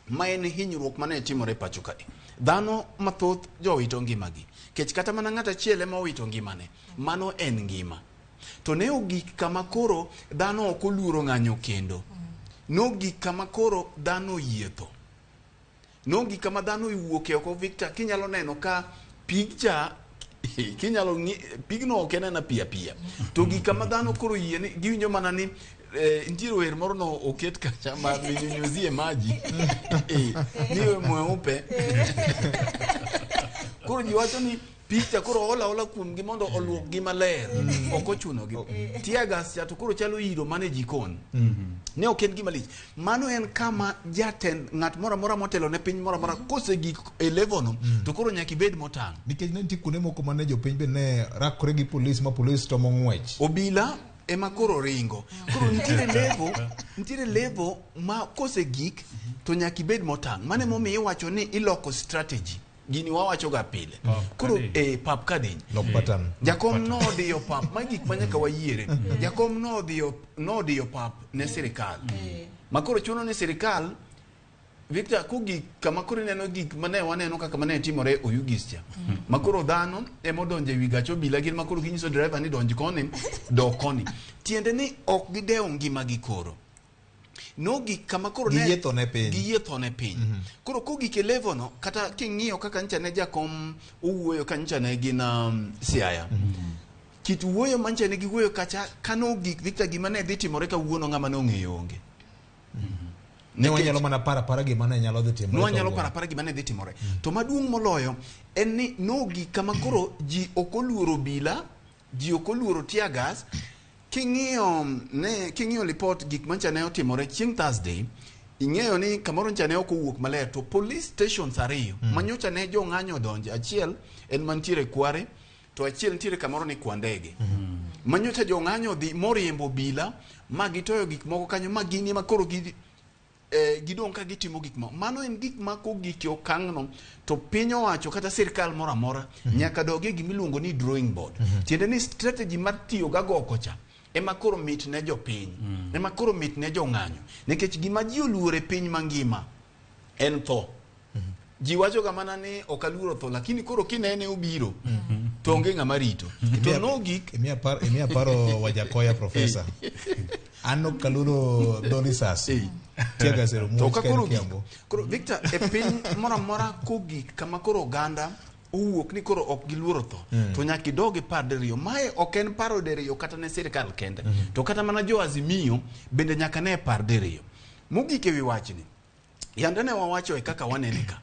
ma en hinyruok mane timore pacho kae. Dhano mathoth jowito ngimagi. Kech kata mana ng'at achiel ema owito ngimane, mano en ngima. To ne ogik kama koro dhano ok oluoro ng'anyo kendo. Nogik kama koro dhano oyie tho. Nogik kama dhano owuok e oko. Victor, kinyalo neno ka pigcha, kinyalo ng'i pigno ok en ena pi apiya. To gik kama dhano koro yie ni giwinjo mana ni nitiere wer moro no oket kacha ma ninyunyuzie maji. Niwe mweupe. Koro ji wacho ni picha koro ola ola kuomgi mondo oluokgi maler. Ok ochunogi. Tear gas cha to koro chalo iro mane jikon. Ne ok en gima lich. Mano en kama jatend ng'at moro amora motelo ne piny moro amora kosegik e level no to koro nyaka ibed motang'. Nikech ne nitie kuonde moko mane jopiny be ne rakore gi polis ma polis tomo ng'wech. Obila ema koro ringo. Koro nitiere level ma kosegik to nyaka ibed motang'. Mano emomiyo iwacho ni iloko strategy. Gini wawacho ga pile. Koro pap kadiny. Lok pattern. Jakom nodiyo pap, ma gik ma nyaka wayiere. Jakom nodiyo pap ne sirikal. Ma koro chuno ni sirikal, Victor, kogik kama koro ineno gik mane waneno kaka mane timore Oyugis cha. Ma koro dhano ema odonjo e wi gach obila gin ma koro ginyiso driver ni donj koni, dok koni. Tiende ni ok gidewo ngimagi koro. Nogik kama koro ne Giyie tho ne piny. Giyie tho ne piny. Koro kogik e level no, kata king'iyo kaka ncha ne jakom owuoyo ka ncha ne gin Siaya. Kit wuoyo ma ncha ne giwuoyo kacha, kanogik Victor gima ne dhi timore kawuono ng'ama ne ong'eyo onge. Ne wanyalo mana para para gima ne nyalo dhi timore. Ne wanyalo para para gima ne dhi timore. To maduong' moloyo en ni nogik kama koro ji ok oluoro obila, ji ok oluoro tear gas. King'iyo report gik mancha ne otimore chieng' Thursday, ing'eyo ni kamoro ncha ne ok owuok maler to police stations ariyo manyocha ne jong'anyo odonje, achiel en mantiere Kware to achiel nitiere kamoro ni Kwandege. Manyocha jong'anyo odhi moriembo obila ma gitoyo gik moko kanyo ma gin ema koro gidong' ka gitimo gik moko. Mano en gik ma kogik e okang'no to piny owacho kata sirkal moro amora nyaka dog e gimiluongo ni drawing board. Tiende ni strategy mar tiyo gagoko cha ema koro mit ne jopiny, ema koro mit ne jong'anyo. Nikech gima ji oluoro e piny mangima en tho. Ji wacho ga mana ni ok aluoro tho, lakini koro kinene obiro to onge ng'ama rito. To nogik Imiya paro Wajakoya professor. An ok aluoro dho risasi. Tear gas ero To muoch ka ka en koro gik, Kiambu. koro Victor, e piny moro amora kogik kama koro oganda owuok ni koro ok giluoro tho, to nyaka idog ipar diriyo. Mae ok en paro diriyo kata ne sirkal kende, to kata mana jo Azimio bende nyaka ne par diriyo. Mogik ewi wachni, yande ne wawacho e kaka wanene ka.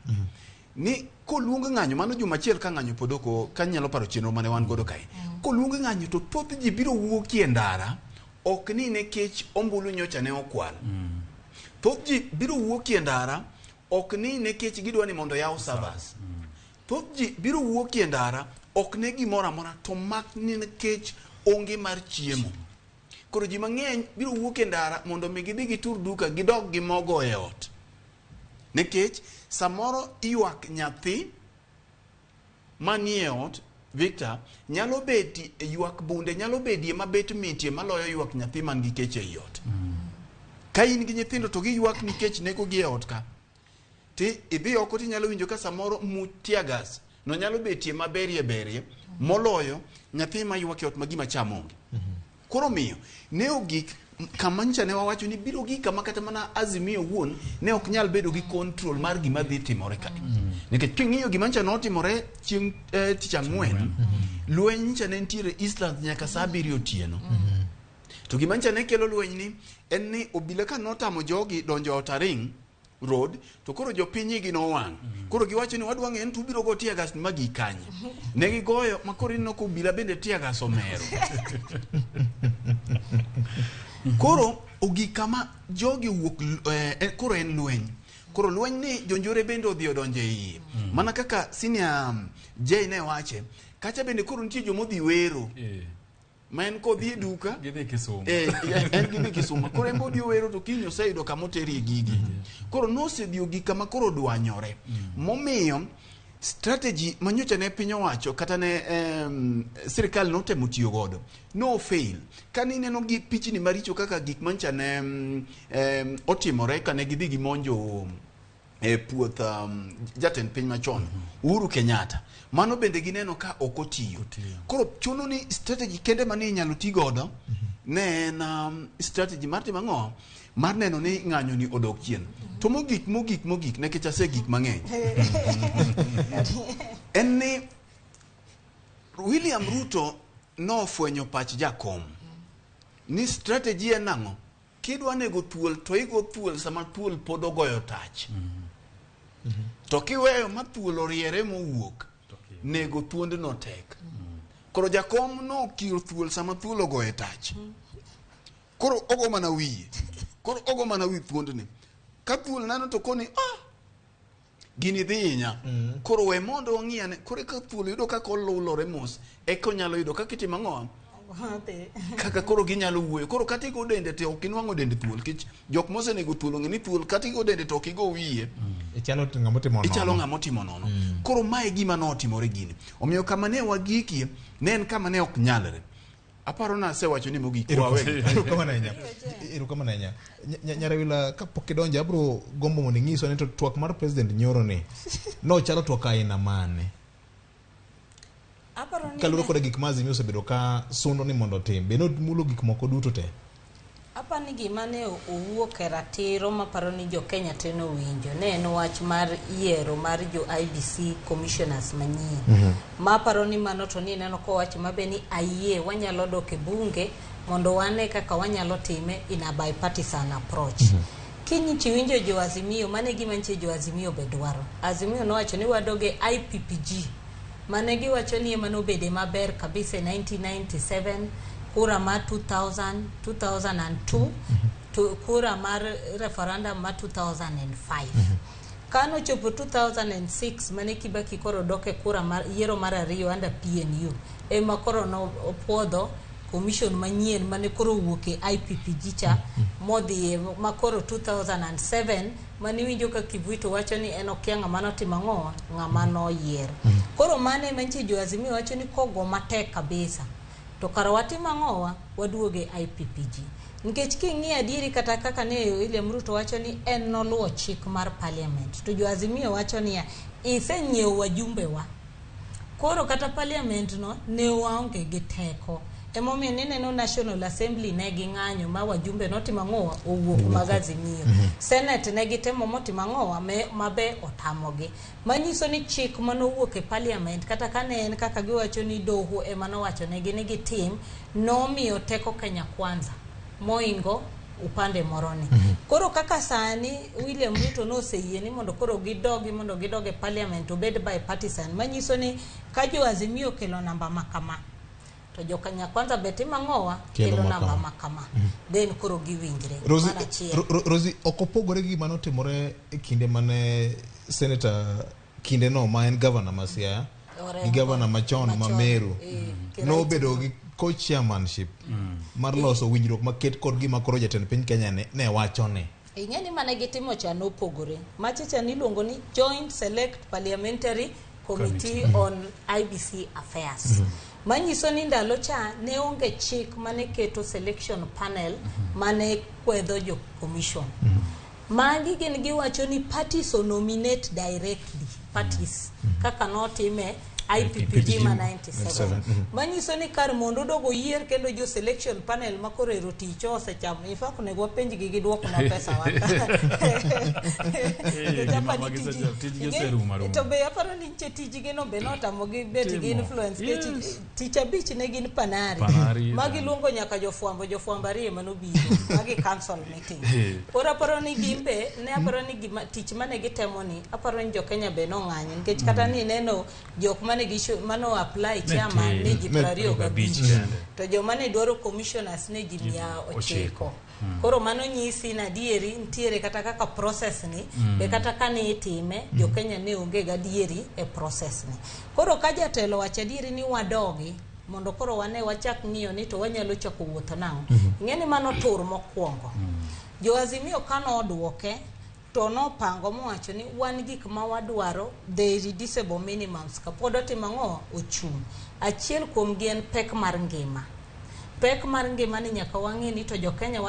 Ni koluong ng'anyo mano juma achiel ka ng'anyo pod ok ka nyalo paro chenro mane wan godo kae. Koluong ng'anyo to thoth ji biro wuokie ndara ok ni nikech ombulu nyocha ne okwal. Thoth ji biro wuokie ndara ok ni nikech gidwa ni mondo yaw servers. Thoth ji biro wuokie ndara ok ne gimoro amora to mak ni nikech onge mar chiemo. Koro ji mang'eny biro wuok e ndara mondo mi gidhi gitur duka gidog gi mogo e ot. Nikech samoro ywak nyathi manie ot Victor nyalo beti ywak bunde nyalo bedie mabet mitie maloyo ywak nyathi man gi kech ei ot. Ka in gi nyithindo to giywak nikech nego gi e ot ka. Ti idhi oko tinyalo winjo ka samoro much tear gas no nyalo betie maberie berie moloyo nyathi ma ywak e ot ma gima cham onge. Koro miyo ne ogik kama nyocha ne wawacho ni biro gik kama kata mana Azimio wuon ne ok nyal bedo gi control mar gima dhi timore ka. Nikech king'iyo gima nyocha notimore chieng' tich ang'wen, lweny nyocha ne nitiere Eastlands nyaka saa abiriyo otieno. To gima nyocha ne kelo lweny ni en ni obila ka notamo jogi donjo Outer Ring Road to koro jopiny igi nowang'. Koro giwacho ni wadwa ng'eyo ni to ubiro go tear gas ni magi kanye. Ne gigoyo ma koro ineno ka obila bende tear gas omero. Koro ogik kama jogi owuok koro en lweny. Koro lweny ni jonjore bende odhi odonjo e iye. Mana kaka senior Jay ne wache, kacha bende koro nitie jomodhi wero. Ma en kodhi e duka Gidhi Kisumu. En gidhi Kisumu. Koro en bodhi owero to kiny oseyudo kama oterie gigi. Koro nosedhi ogik kama koro dwanyore. Momiyo strategy manyocha ne piny owacho kata ne sirikal notemo tiyo godo no fail. Kane ineno gi pichni maricho kaka gik manyocha ne otimore kane gidhi gimonjo e puoth jatend piny machon Uhuru Kenyatta, mano bende gineno ka ok otiyo. Koro chuno ni strategy kende mane inyalo ti godo ne en strategy mar timo ang'o? Mar neno ni ng'anyo ni odok chien. To mogik mogik mogik nikech asegik mang'eny en ni William Ruto nofwenyo pach jakom ni strategy en ang'o? Kidwa nego thuol to igo thuol sama thuol pod ogoyo tach. To kiweyo ma thuol oriere mowuok, nego thuondno tek. Koro jakom nokiro thuol sama thuol ogoyo tach. Koro ogo mana wiye. Koro ogo mana wi thuondni. Ka thuol neno to koni ah gini dhi hinya. Koro we mondo wang'i ane. Koro eka thuol yudo kaka olulore mos, eka onyalo yudo kaka itimo ang'o? Kaka koro ginyalo wuoyo. Koro kata igo dende to ok inwang'o dend thuol. Nikech jok mosenego thuol ong'e ni thuol kata igo dende to ok igo wiye. Ichalo ng'ama otimo nono. Ichalo ng'ama otimo nono. Koro mae gima notimore gini. Omiyo kama ne wagikie ne en kama ne ok nyalre. Aparo ni asewacho ni mogik wawe. Erokamano ahinya. Erokamano ahinya. Nyarawila kapok idonjo abiro gombo mondo inyiswa ni to twak mar president nyoro ni nochalo twak aina mane? Aparo ni Kaluwore koda gik ma Azimio osebedo ka sundo ni mondo otim. Be nomulo gik moko duto te? Aparo ni gima ne owuok e ratiro maparo ni jo Kenya te nowinjo ne en wach mar yiero mar jo IEBC commissioners manyien. Maparo ni mano to ni neno kowacho mabe ni ayie wanyalo dok e bunge mondo wane kaka wanyalo time in a bipartisan approach. Kiny iwinjo jo Azimio, mano e gima nyiche jo Azimio be dwaro. Azimio nowacho ni wadog e IPPG mane giwacho ni ema nobede maber kabisa e 1997 kura mar 2000, 2002 to kura mar referendum mar 2005. Kanochopo 2006 mane Kibaki koro dok e kura mar yiero mar ariyo under PNU ema koro nopuodho commission manyien mane koro owuok e IPPG cha modhi e ma koro 2007 mane iwinjo ka Kivuito wacho ni en okia ng'ama notimo ang'o ng'ama noyier. Koro mano ema nyiche jo Azimio wacho ni kogo matek kabisa to kara watimo ang'owa waduoge IPPG. Nikech king'iyo adieri kata kaka ne William Ruto wacho ni en noluwo chik mar parliament to jo Azimio wacho niya isenyiewo wajumbe wa koro kata parliament no ne waonge gi teko emomiyo nineno National Assembly ne ging'anyo ma wajumbe notimo ang'owa owuok mag Azimio. Senate ne gitemo motimo ang'owa mabe otamogi. Manyiso ni chik manowuok e parliament kata kane en kaka giwacho ni doho ema nowacho negi ni gitim nomiyo teko Kenya Kwanza moingo upande moro ni. Koro kaka sani William Ruto noseyie ni mondo koro gidogi mondo gidog e parliament obed bipartisan, manyiso ni ka jo Azimio okelo namba ma kama to jo Kenya Kwanza be timo ang'owa Kelo kelo ma namba kama. ma kama, then koro giwinjre. Rosi, Mano achiel. Rosi, ok opogore gi gima notimore e kinde mane senator kinde no ma en governor ma Siaya Orengo. gi governor machon ma Machon, Meru Kiraiti. nobedo gi co-chairmanship mar loso winjruok maket kod gima koro jatend piny Kenya ne wacho ni Ing'e ni mane gitimo cha nopogore. Macha cha niluongo ni Joint Select Parliamentary Committee on IBC Affairs. Manyiso ni ndalo cha ne onge chik mane keto selection panel mane kwedho jo commission. Magi gin giwacho ni parties o nominate directly parties kaka notime IPPG ma 97. Manyiso ni kar mondo odog oyier kendo jo selection panel ma koro ero tich osechamo. In fact onego wapenjgi giduoknwa pesa wa. Eh, gima tijgi oserumo aruma. To be aparo ni nitie tijgi no be notamogi bet gi Timo. influence nikech Yes. tich abich ne gin Panari. Panari, Ma yeah. giluongo nyaka jofwambo, jofwambo ariyo manobiro ma gi cancel meeting. Eh. Koro aparo ni gin be ne aparo ni gima tich mane gitemo ni aparo ni jo Kenya be nong'anyo nikech kata ni neno jok mane mano apply chairman tin. ne ji Ne 25 kende. to joma ne dwaro commissioners ne ji 900. 900. Koro mano nyisi ni adieri nitiere kata kaka process ni be kata kane itime jo Kenya ne onge gadieri e process ni. Koro ka jatelo wacho adieri ni wadogi mondo koro wane wachak ng'iyo ni to wanyalo chako wuotho nang'o. Ing'e ni mano tur mokwongo. Jo Azimio kanoduoke to nopango mowacho ni wan gik ma wadwaro the irreducible minimums kapod otimo ang'o ochung'. Achiel kuomgi en pek mar ngima. Pek mar ngima ni nyaka wang'e ni to jo Kenya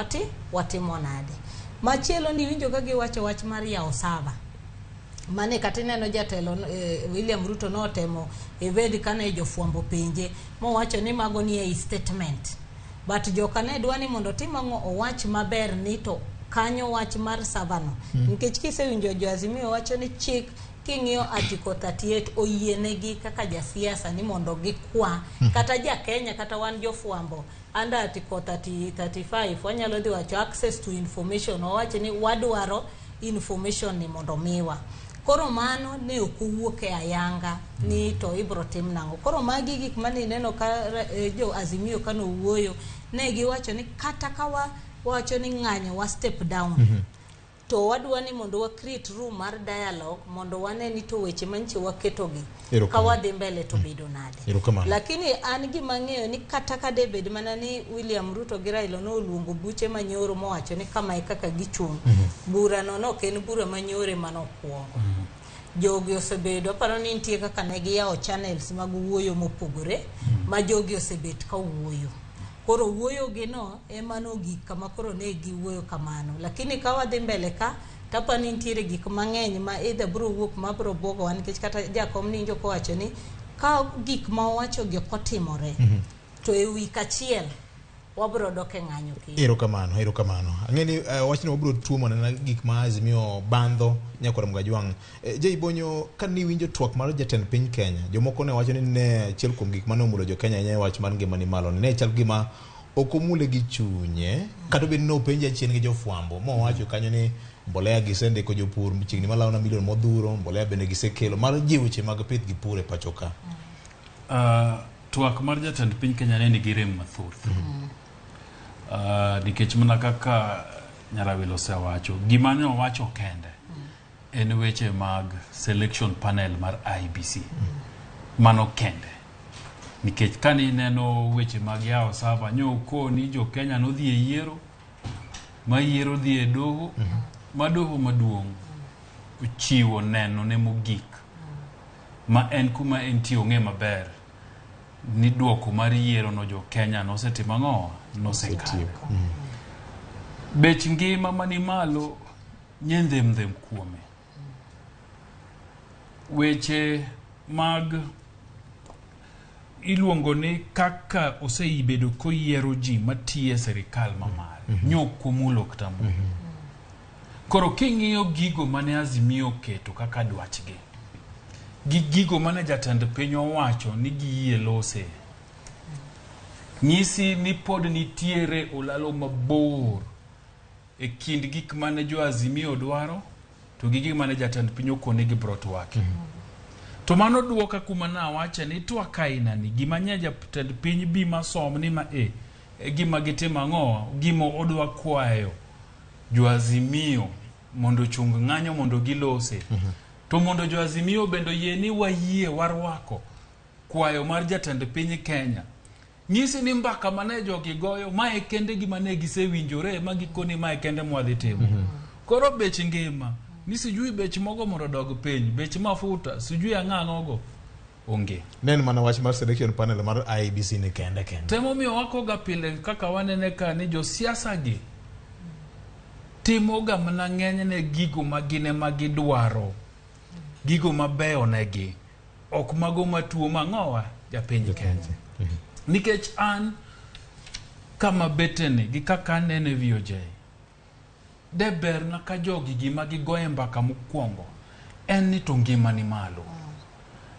watimo nade. Machielo ni winjo ka giwacho wach mar yawo sava. Mane kata ineno jatelo William Ruto notemo evade kane jofwambo penje mowacho ni mago ni ei statement. But joka ne dwa ni mondo otim ang'o owach maber ni to kanyo wach mar savano. Nikech kisewinjo jo Azimio wacho ni chik king'iyo Article 38 oyienegi kaka jasiasa ni mondo gikwa kata ja Kenya kata wan jofwambo under Article 30, 35 wanyalo dhi wacho access to information wawacho ni wadwaro information ni mondo miwa. Koro mano ne ok owuok e ayanga ni to ibro tim nang'o. Koro magi gik mane ineno ka jo Azimio kanowuoyo ne giwacho ni kata ka wawacho ni ng'anyo wa step down to wadwa ni mondo wa create room mar dialogue mondo wane ni to weche manche waketogi ka wadhi mbele to bedo nade. Lakini an gima ang'eyo ni kata ka de bed mana ni William Ruto gi Raila noluongo buche manyoro mowacho ni kama e kaka gichung', burano no ok en bura manyore manokwongo. Jogi osebedo, aparo ni nitie kaka ne giyawo channels mag wuoyo mopogore ma jogi osebet ka wuoyo. Koro wuoyo gi no ema nogik kama koro ne giwuoyo kamano. Lakini ka wadhi mbele ka tapa ni nitiere gik mang'eny ma either bro wuok ma bro bwogowa nikech kata jakom ninjo kowacho ni ka gik ma owacho gi ok otimore to e wik achiel wabro dok e ng'anyo kendo. Erokamano, erokamano. Ang'e ni wachno wabro tuomo mana gik ma Azimio bandho nyakwar Mgajwang'. Jay Bonyo, ka niwinjo twak mar jatend piny Kenya, jomoko ne wacho ni ne achiel kuom gik mane omulo jo Kenya ahinya e wach mar ngima ni malo. Ne chal gima ok omule gi chunye, kata obedo ni nopenje achien gi jofwambo, mowacho kanyo ni mbolea gisendiko jopur chiegni malao na milion modhuro, mbolea bende gisekelo mar jiwo weche mag pith gi pur e pacho ka. Twak mar jatend piny Kenya ne nigi rem mathoth. Nikech mana kaka Nyarawilo osewacho, gima ne owacho kende en weche mag selection panel mar IBC. Mano kende. Nikech kane ineno weche mag yawo sava, nyo okoni jo Kenya nodhi e yiero, ma yiero dhi e doho, ma doho maduong' ochiwo neno ne mogik, ma en kuma entie ong'e maber ni duoko mar yiero no jo Kenya nosetimo ang'o? Nosekawo. Bech ngima mani malo nye ndhem kuome. Weche mag iluongo ni kaka oseibedo koyiero ji matiyo e sirikal mamalo, nyo ok omulo kata mulo. Koro king'iyo gigo mane Azimio oketo kaka dwachgi, gi gigo mane jatend piny owacho ni giyie lose, nyisi ni pod nitiere olalo mabor e kind gik mane jo Azimio dwaro to gi gik mane jatend piny okone gi bro twake. To mano duoka kuma nawache ni twak aina ni gima nye jatend piny bi masom ni ma e gima gitimo ang'o, gima odwa kwayo jo Azimio mondo ochung ng'anyo mondo gilose. To mondo jo Azimio bende oyie ni wayie warwako kwayo mar jatend piny Kenya. Nyisi ni mbaka mane jogi goyo, mae kende gima ne gisewinjore ma gikoni mae kende mwadhi timo. Koro bech ngima, ni sijui bech mogo mondo odog piny, bech mafuta, sijui ang'o onge. Ne en mana wach mar selection panel mar IEBC ni kende kende. Temomiyo wakoga pile kaka wanene ka ni josiasa gi timoga mana ng'enyne gigo ma gin ema gidwaro, gigo mabeyo negi, ok mago matuo mang'owa japiny Kenya. Nikech an kama beteni gi kaka anene VOJ, de berna ka jogi gima gigoye mbaka mokwongo en ni to ngima ni malo.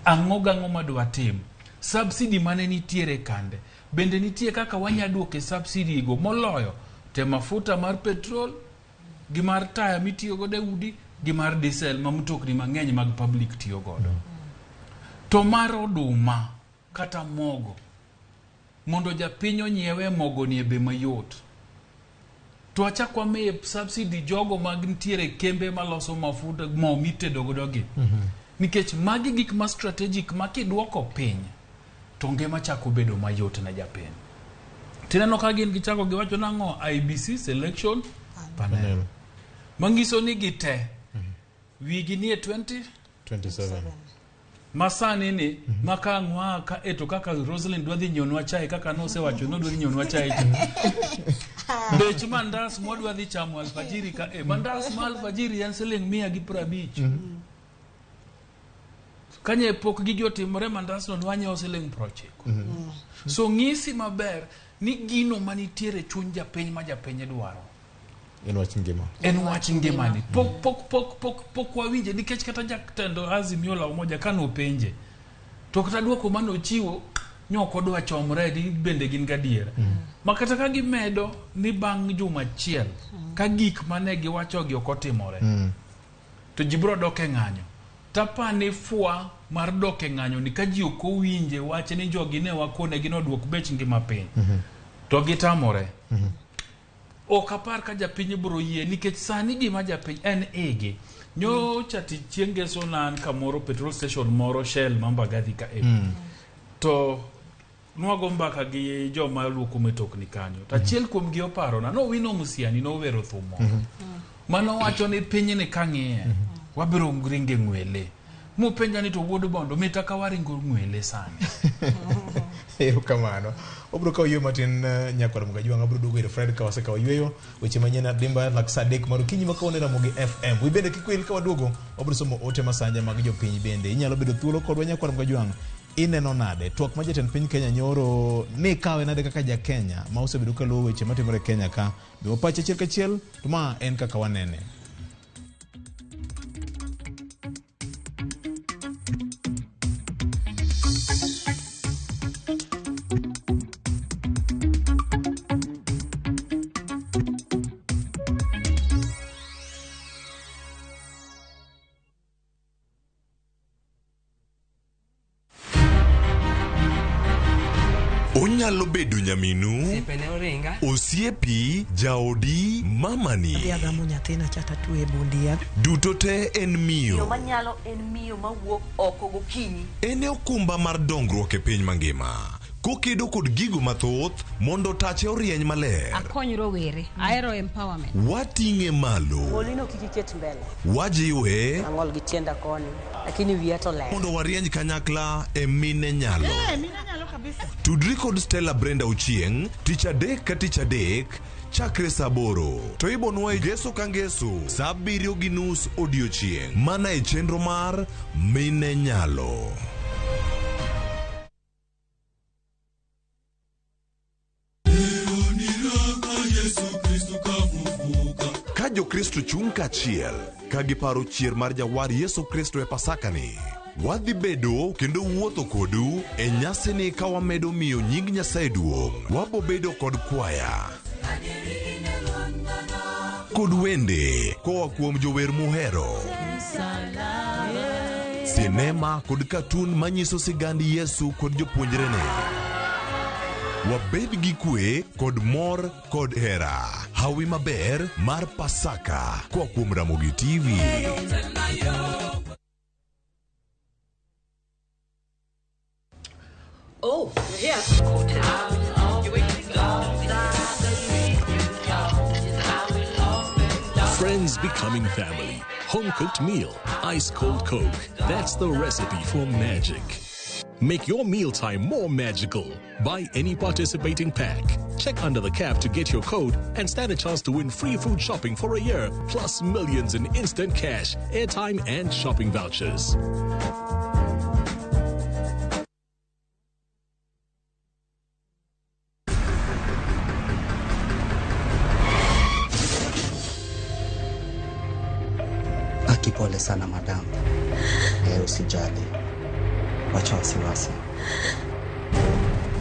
Ang'o gang'o madwa tim? Subsidy mane nitiere kande bende nitie kaka wanya duoke subsidy go moloyo te mafuta mar petrol gi mar taya mitiyo godo e udi gi mar diesel ma mtokni mang'eny mag public tiyo godo. To mar oduma kata mogo mondo japiny onyiewe mogo ni e bei mayot. To achak wamiye subsidy jogo mag nitiere kembe maloso mafuta mo mitedo godo gi. Nikech magi gik ma strategic ma kiduoko piny to ngima chako bedo mayot ne japiny. Tineno ka gin gichako giwacho nang'o IEBC selection panel. Manyiso ni gite wigi nie 20 27. Masani ni maka ang' waa ka e to kaka Rosalind dwa dhi nyiewnwa chai kaka nosewacho nodwa dhi nyiewnwa chai cha. Bech mandas mwadwa dhi chamo alfajiri ka e mandas ma alfajiri en siling 150. Kanye pok gigi otimore mandas no nwanyiewo siling 90. So ng'isi maber ni gino manitiere chuny japiny ma japiny dwaro En wach ngima. En wach ngimani. Pok wawinje nikech kata jatend Azimio la Umoja kanopenje to kata duoko manochiwo nyok odwa chomre ni bende gin gadiera. Ma kata ka gimedo ni bang' juma achiel ka gik mane giwachogi ok otimore to ji biro dok e ng'anyo. Tapani fwa mar dok e ng'anyo ni ka ji ok owinje wach ni jogi ne wakonegi noduok bech ngima piny to gitamore. Ok apar ka japiny biro yie nikech sani gima japiny en igi. Nyocha tich chieng' ngeso ne an kamoro petrol station moro Shell ma Mbagathi ka e. To nwago mbaka gi joma luoko mitokni kanyo. To achiel kuom gi oparona nowino Musiani nowero thum moro. Mano wacho ni pinyni kang'iye wabiro ringe ng'wele. Mopenja ni to wuod Bondo mita ka waringo ng'wele sani. Erokamano. Wabiro kawo yweyo matin nyakwar Mugajwang' abiro duogo ir Fred ka wasekawo yweyo weche manyien adimba lak sa 3 mar okinyi ma kawuono e Ramogi FM. Wi bende kik wil ka waduogo wabiro somo ote masanja mag jopiny bende. Inyalo bedo thuolo kodwa nyakwar Mugajwang'. Ineno nade twak ma jatend piny Kenya nyoro ni kawe nade kaka ja Kenya ma osebedo ka luwo weche matimore e Kenya ka? Miwa pachi achiel kachiel to ma en kaka wanene. Onyalo bedo nyaminu, Osiepe ne oringa. Osiepi, jaodi, mamani. Adhi agamo nyathina cha tatwe e bund yath. Duto te en Miyo miyo. manyalo en miyo mawuok oko gokinyi. En e okumba mar dongruok e piny mangima. Kokedo kod gigo mathoth mondo tache orieny maler. Akony rowere. Ahero empowerment. Wating'e malo. Olino kik iket mbele. Wajiwe Ang'ol gi tienda koni, lakini wiya to ler. Mondo warieny kanyakla e mine nyalo. Mine nyalo kabisa. Tudri kod Stella Brenda Ochieng' tich adek ka tich adek chakre saa 8 to ibonwa e ngeso ka ngeso saa 7:30 odiochieng' mana e chenro mar Mine Nyalo. Ka Jokristo chung' kaachiel ka giparo chier mar jawar Yesu Kristo e Pasakani, wadhi bedo kendo wuotho kodu e nyasini ka wamedo miyo nying Nyasaye duong'. Wabo bedo kod kwaya. kod wende koa kuom jower muhero. Sinema kod katun manyiso sigand Yesu kod jopuonjrene. Wabed gi kwe kod mor kod hera. Hawi maber mar Pasaka koa kuom Ramogi TV. Oh, you're here. Friends becoming family. Home cooked meal. Ice cold Coke. That's the recipe for magic. Make your mealtime more magical. Buy any participating pack. Check under the cap to get your code and stand a chance to win free food shopping for a year, plus millions in instant cash, airtime, and shopping vouchers. Aki, pole sana madam. Eh, usijali, wacha wasiwasi.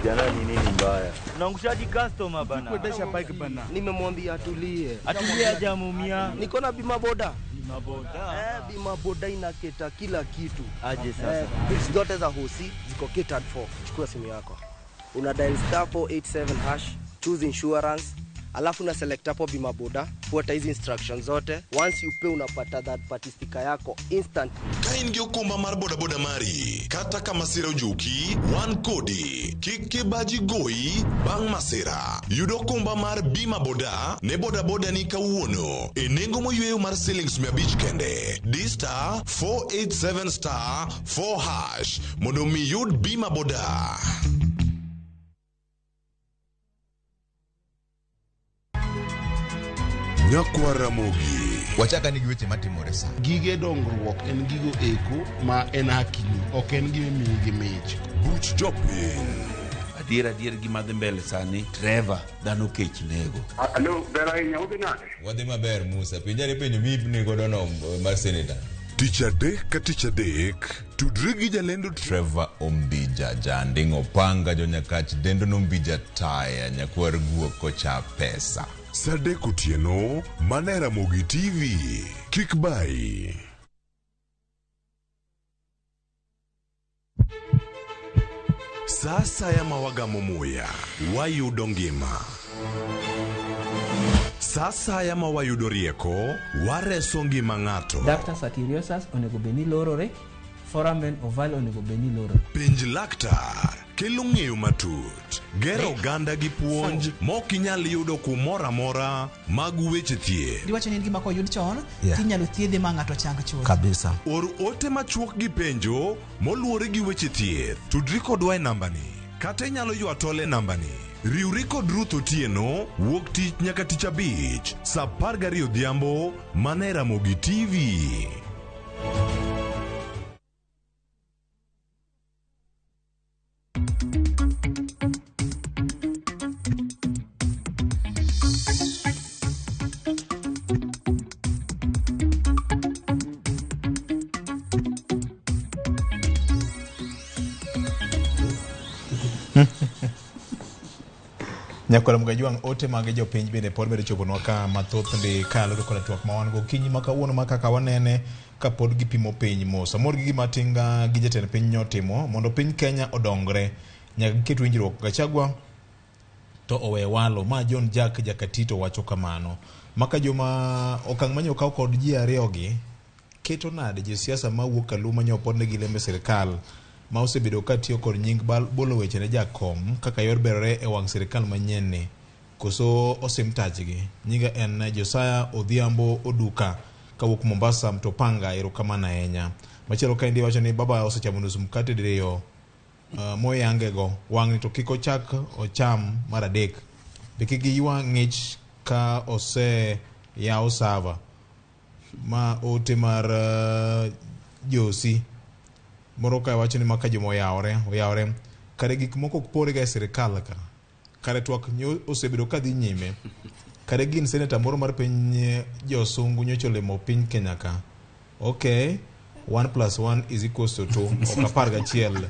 Jana ni nini mbaya? Unaangushaji customer bana. Kuendesha bike bana. Nimemwambia atulie. Atulie hajamuumia. Niko na bima boda. Bima boda. Eh, bima boda inaketa kila kitu. Aje sasa. Eh, bills zote za hosi ziko catered for. Chukua simu yako. Una dial star 487 hash, choose insurance, alafu una select hapo bima boda, fuata hizi instructions zote. Once you pay unapata third party sticker yako instant. Ka in gi okumba mar bodaboda mari, kata ka masira ojuki, wan kodi. Kik kibaji goyi bang' masira. Yud okumba mar bima boda ne bodaboda ni kawuono e nengo moyweyo mar silings 500 kende. Di star 487 star 4 hash mondo mi yud bima boda. Nyakwar Ramogi. Wachaka ni gi weche matimore sa. Gige dongruok en gigo eko ma en hakini, ok en gima imiyi gi mich. Buch jopiny. Adier adier gima dhi mbele sani, Trevor, dhano kech nego. Alo, ber ahinya, udhi nade? Wadhi maber Musa. Penjane penjo mipni godo no mar seneta. Tich adek ka tich adek, tudri gi jalendo Trevor Ombija, janding' opanga jonyakach dendo nombija taya nyakwar guok kocha pesa. Sa adek otieno, mana e Ramogi TV. Kik bayi. Sa asaya ma wagamo muya, wayudo ngima. Sa asaya ma wayudo rieko, wareso ngima ng'ato. Ductus arteriosus onego bed ni lorore, foramen ovale onego bed ni lorore. Penj laktar kelo ng'eyo matut, gero oganda gi puonj mok inyal yudo kumoro amora mag weche thieth. Diwacho ni en gima koyud chon Yeah. tinyalo thiedhe ma ng'ato chang chuth. Kabisa. Or ote machuok gi penjo moluwore gi weche thieth. Tudri kodwa e nambani kata inyalo ywa tol e nambani. Riwri kod Ruth Otieno wuok tich nyaka tich abich saa 12 odhiambo mana e Ramogi TV. Nyakwar Mgajwang' ote mag jopiny bende pod medo choponwa ka mathoth ndi kaluwore koda twak ma wan go okinyi ma kawuono ma kaka wanene kapod gipimo piny mos. Amor gi gima Tinga gi jatend piny notimo mondo piny Kenya odongre. Nyaka giket winjruok. Gachagua to owe walo ma John Jack Jakatito wacho kamano. Maka joma okang' manyo okaw kod ji ariyogi keto nade josiasa mawuok Kaluo manyo opodnegi lembe sirikal ma osebedo ka tiyo kod nying bolo weche ne jakom kaka yor berore e wang' sirikal manyien ni koso osim tachgi. Nyinga en Josiah Odhiambo Oduka kawuok Mombasa Mtopanga, erokamano ahinya. Machielo kaendi wacho ni baba osechamo nus mkate diriyo moyange go wang'ni to kik ochak ocham mar adek. Be kik giywa ng'ich ka oseyaw sava. Ma ote mar Josi moro ka wacho ni maka joma oyawore kare gik moko ok pore ga e sirikal ka kare twak nyo osebedo ka dhi nyime kare gin seneta moro mar piny josungu nyocha olimo piny Kenya ka. Okay, 1 + 1 is equals to 2 ok 11.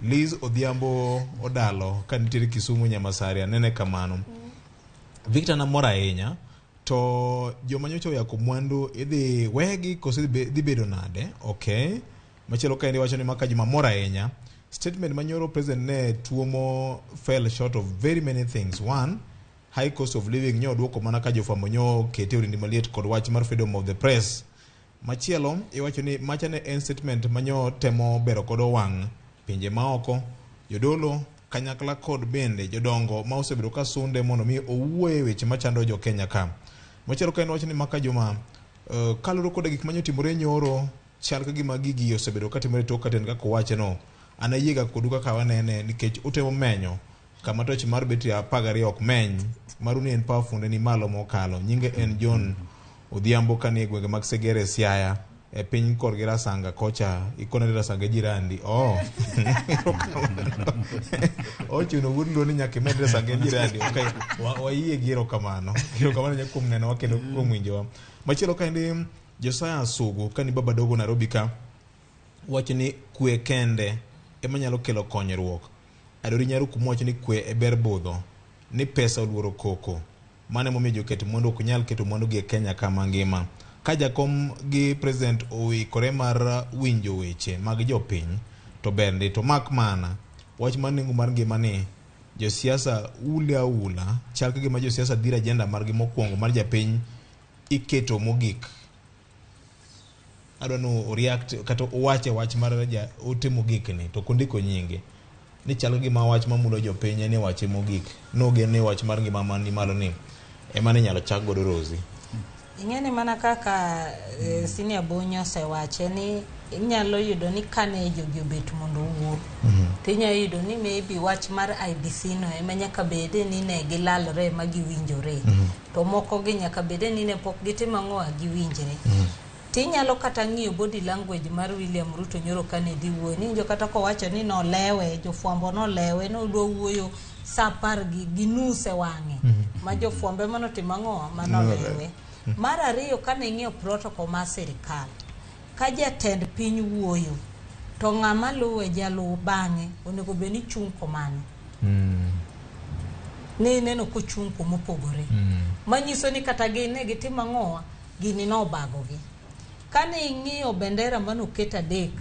Liz Odhiambo Odalo ka nitiere Kisumu Nyamasari anene kamano. Victor namor ahinya To joma nyocha oyako mwandu idhi wegi koso dhi bedo nade? Okay. Machielo kaendi wacho ni maka juma mor ahinya. Statement manyoro president ne tuomo fell short of very many things. One, high cost of living nyo duoko mana ka jofwambo nyo kete orindi maliet kod wach mar freedom of the press. Machielo iwacho ni macha ne en statement manyo temo bero kodo wang' pinje maoko, jodolo kanyakla kod bende jodongo ma osebedo ka sunde mondo mi owuoye weche machando jo Kenya ka. Machielo ka en wach ni maka juma kaluwore koda gik manyo timore nyoro chal ka gima gigi osebedo ka timore tok ka kaka owache no. An ayiega kodu kaka wanene nikech utemo menyo kama toch mar betri 12 ok meny maru ni en power funde ni malo mokalo. Nyinge en John Odhiambo kanie gwenge mag Segere Siaya e piny korgi Rasanga kocha ikone ni Rasanga jirandi. Oh. Ochuno wuod Luo ni nyaka imed Rasanga en jirandi. Okay. Wayie gi erokamano. Erokamano nya kuom nenowa kendo kuom winjowa. Machielo kaendi Josiah Sugu kani baba dogo Nairobi ka wacho ni kwe kende ema nyalo kelo konyruok. Adori Nyaruku wacho ni kwe e ber budho ni pesa oluoro koko. Mano emomiyo joket mwandu ok nyal keto mwandu gi e Kenya kama ngima. Ka jakom gi president oikore mar winjo weche mag jopiny to ber ndi to mak mana wach mar nengo mar ngima ni josiasa ule aula chal ka gima josiasa dhiro agenda margi mokwongo mar japiny iketo mogik. Adwa ni o-react kata owache wach mar ja ote mogik ni to kondiko nyinge ni chal ka gima wach mamulo jopiny en wache mogik nogen ni wach mar ngima man malo ni ema ne inyalo chak godo Rosie. Ing'eni mana kaka Senior Bonyo osewache ni inyalo yudo ni kane jogi obet mondo owuo to inyalo yudo ni maybe wach mar IBC no ema nyaka bede ni ne gilalre ma giwinjore to moko gi nyaka bede ni ne pok gitimo ang'o giwinjre. Tinyalo kata ng'iyo body language mar William Ruto nyoro kane dhi wuoyo niwinjo kata kowacho ni nolewe jofwambo nolewe nodwa wuoyo saa apar gi nus e wang'e ma jofwambo ema notimo ang'o manolewe. Mar ariyo kane ing'iyo protocol mar sirikal ka jatend piny wuoyo to ng'ama luwe jaluw bang'e onego bed ni chung' komane. Ne ineno kochung' kumopogore. Manyiso ni kata gin ne gitimo ang'o gini nobagogi. Kane ing'iyo bendera manoket adek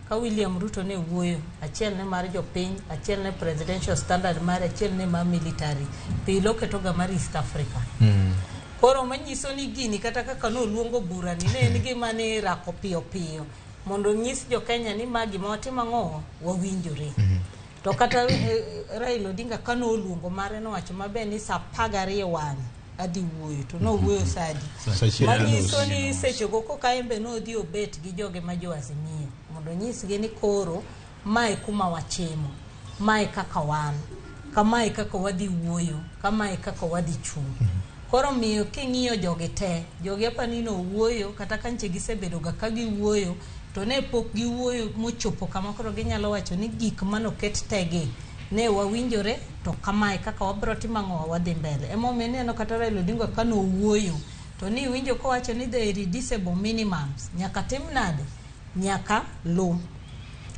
ka William Ruto ne wuoyo, achiel ne mar jopiny, achiel ne presidential standard mare, achiel ne mar military, pile oketoga mar East Africa. Koro manyiso ni gini kata kaka noluongo bura ni ne en gima ne irako piyo piyo mondo onyis jo Kenya ni ma gima watimo ang'o wawinjore. To kata Raila Odinga kane oluongo mare nowacho maber ni saa 12 wang'e adhi wuoyo to nowuoyo saa adi. Manyiso ni sechego koka en be nodhi obet gi joge ma jo Azimio mondo onyisgi ni koro mae kuma wachimo, mae kaka wan, kamae kaka wadhi wuoyo, kamae kaka wadhi chung'. Koro miyo king'iyo jogi te, jogi apani nowuoyo kata ka nche gisebedo ga ka giwuoyo to ne pok giwuoyo mochopo kama koro ginyalo wacho ni gik manoket tegi ne wawinjore to kamae kaka wabro timo ang'o wadhi mbele. Emomiyo ineno kata Raila Odinga kanowuoyo to ni iwinjo kowacho ni the irreducible minimums nyaka tim nade, nyaka luw.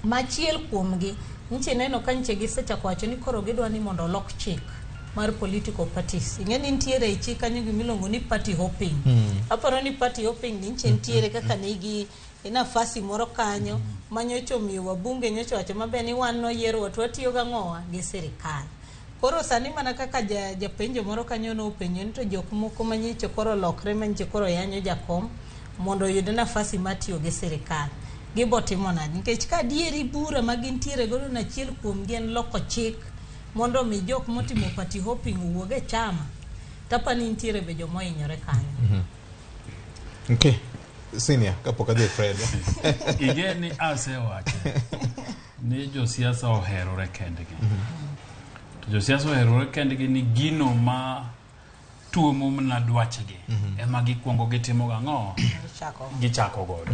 Machiel kuomgi nche neno ka nche gisechako wacho ni koro gidwa ni mondo olok chik mar political parties. Ing'e ni nitiere e chik kanyo gimiluongo ni party hopping. Aparo ni party hopping ni nche nitiere kaka nigi nafasi moro kanyo manyocha omiyo wabunge nyocha wacho maber ni wan noyierwa to watiyo gang'owa gi sirikal. Koro sani mana kaka japenjo moro kanyo nopenjo ni to jok moko manyicho koro lokre manyicho koro yanyo jakom mondo oyud nafasi mar tiyo gi sirikal. Gibo timo nade? Nikech ka adieri bura ma gintiere godo na achiel kuomgi en loko chik mondo mi jok motimo party hopping owuog e chama. Tapani nitiere be joma ohinyore kanyo. Okay. Senior, kapok adhi Fred. Ing'e ni asewacho ni josiasa oherore kendgi. To josiasa oherore kendgi ni gino ma tuomo mana dwachgi ema gikwongo gitimo gang'o gichako godo.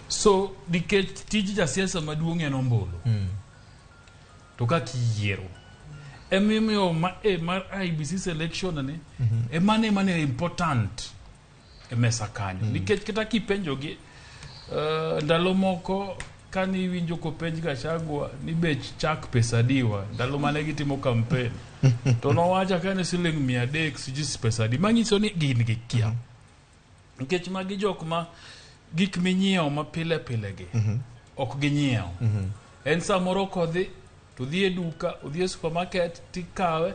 So nikech tij jasiasa maduong' en ombulu. To kaka iyiero emomiyo mar IBC selection ni emane mane important e mesa kanyo. Nikech kata kipenjogi ndalo moko kane iwinjo kopenj Gachagua ni bech chak pesa adiwa ndalo mane gitimo kampen to nowacho ka ni siling 300 sijui pesa adi manyiso ni gin gi kia nikech magi jok ma gik minyiewo ma pile pile gi ok ginyiew en samoro kodhi to dhi e duka odhi e supermarket tikawe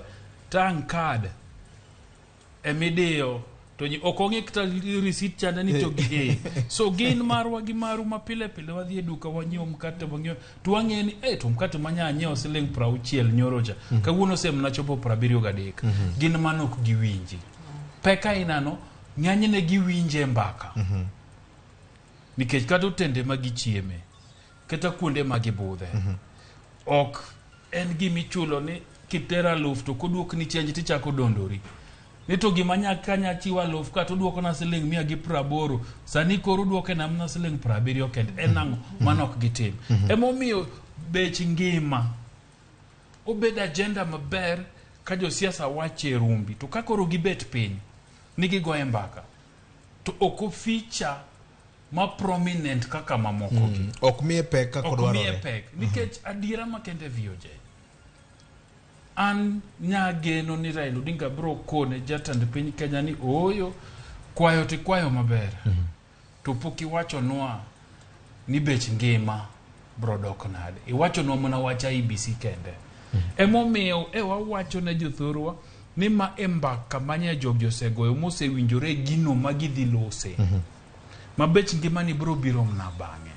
tang card emidiyo to ok ong'i kata receipt chande ni to gi so gin marwa gi maru ma pile pile wadhi e duka wanyiewo mkate wang'iewo to wang'e ni eh to mkate manya nyiewo siling 60 nyoro cha kawuono osemna chopo 73 gin mano ok giwinji pek ainano ng'enyne giwinje mbaka nikech kata otende ma gichieme kata kuonde ma gibudhe ok en gimichulo ni kitero aluf to koduokni chenj tichako dondori ni to gima nyaka nyachiwo aluf ka to oduokona siling 180 sani koro oduoke namna siling 70 kende en ang'o mano ok gitim emomiyo bech ngima obed agenda maber ka josiasa wache e rumbi to ka koro gibet piny ni gigoye mbaka to ok oficha ma prominent kaka mamoko gi Ok miye pek kaka ok miye dwarore. pek nikech adiera makende VOJ an nyageno ni Raila Odinga biro kone jatend piny Kenya ni ooyo kwayo tikwayo maber to pok iwachonwa ni bech ngima biro dok nade iwachonwa mana wach IEBC kende emomiyo e wawacho ne jothurwa ni ma e mbaka manye jogi osegoyo mosewinjore gino ma gidhi lose ma bech ngima ni biro biro mana bang'e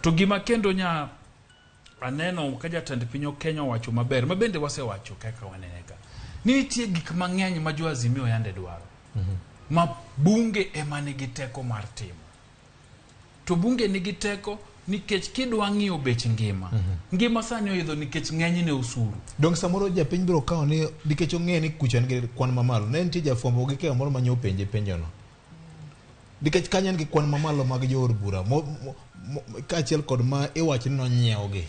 to gima kendo nya aneno ka jatend piny Kenya owacho maber ma bende wasewacho kaka wanene ka ni nitie gik mang'eny ma jo Azimio yande dwaro ma bunge ema nigi teko mar timo to bunge nigi teko nikech kidwa ng'iyo bech ngima ngima sani oidho nikech ng'enyne osuru Dong samoro japiny biro kawo ni nikech ong'eyo ni kucha nigi kwan mamalo. Ne nitie jafwambo gi keyo moro mane openje penjono. Nikech kanyo en gi kwan mamalo mag jood bura kaachiel kod ma iwacho ni nonyiewogi.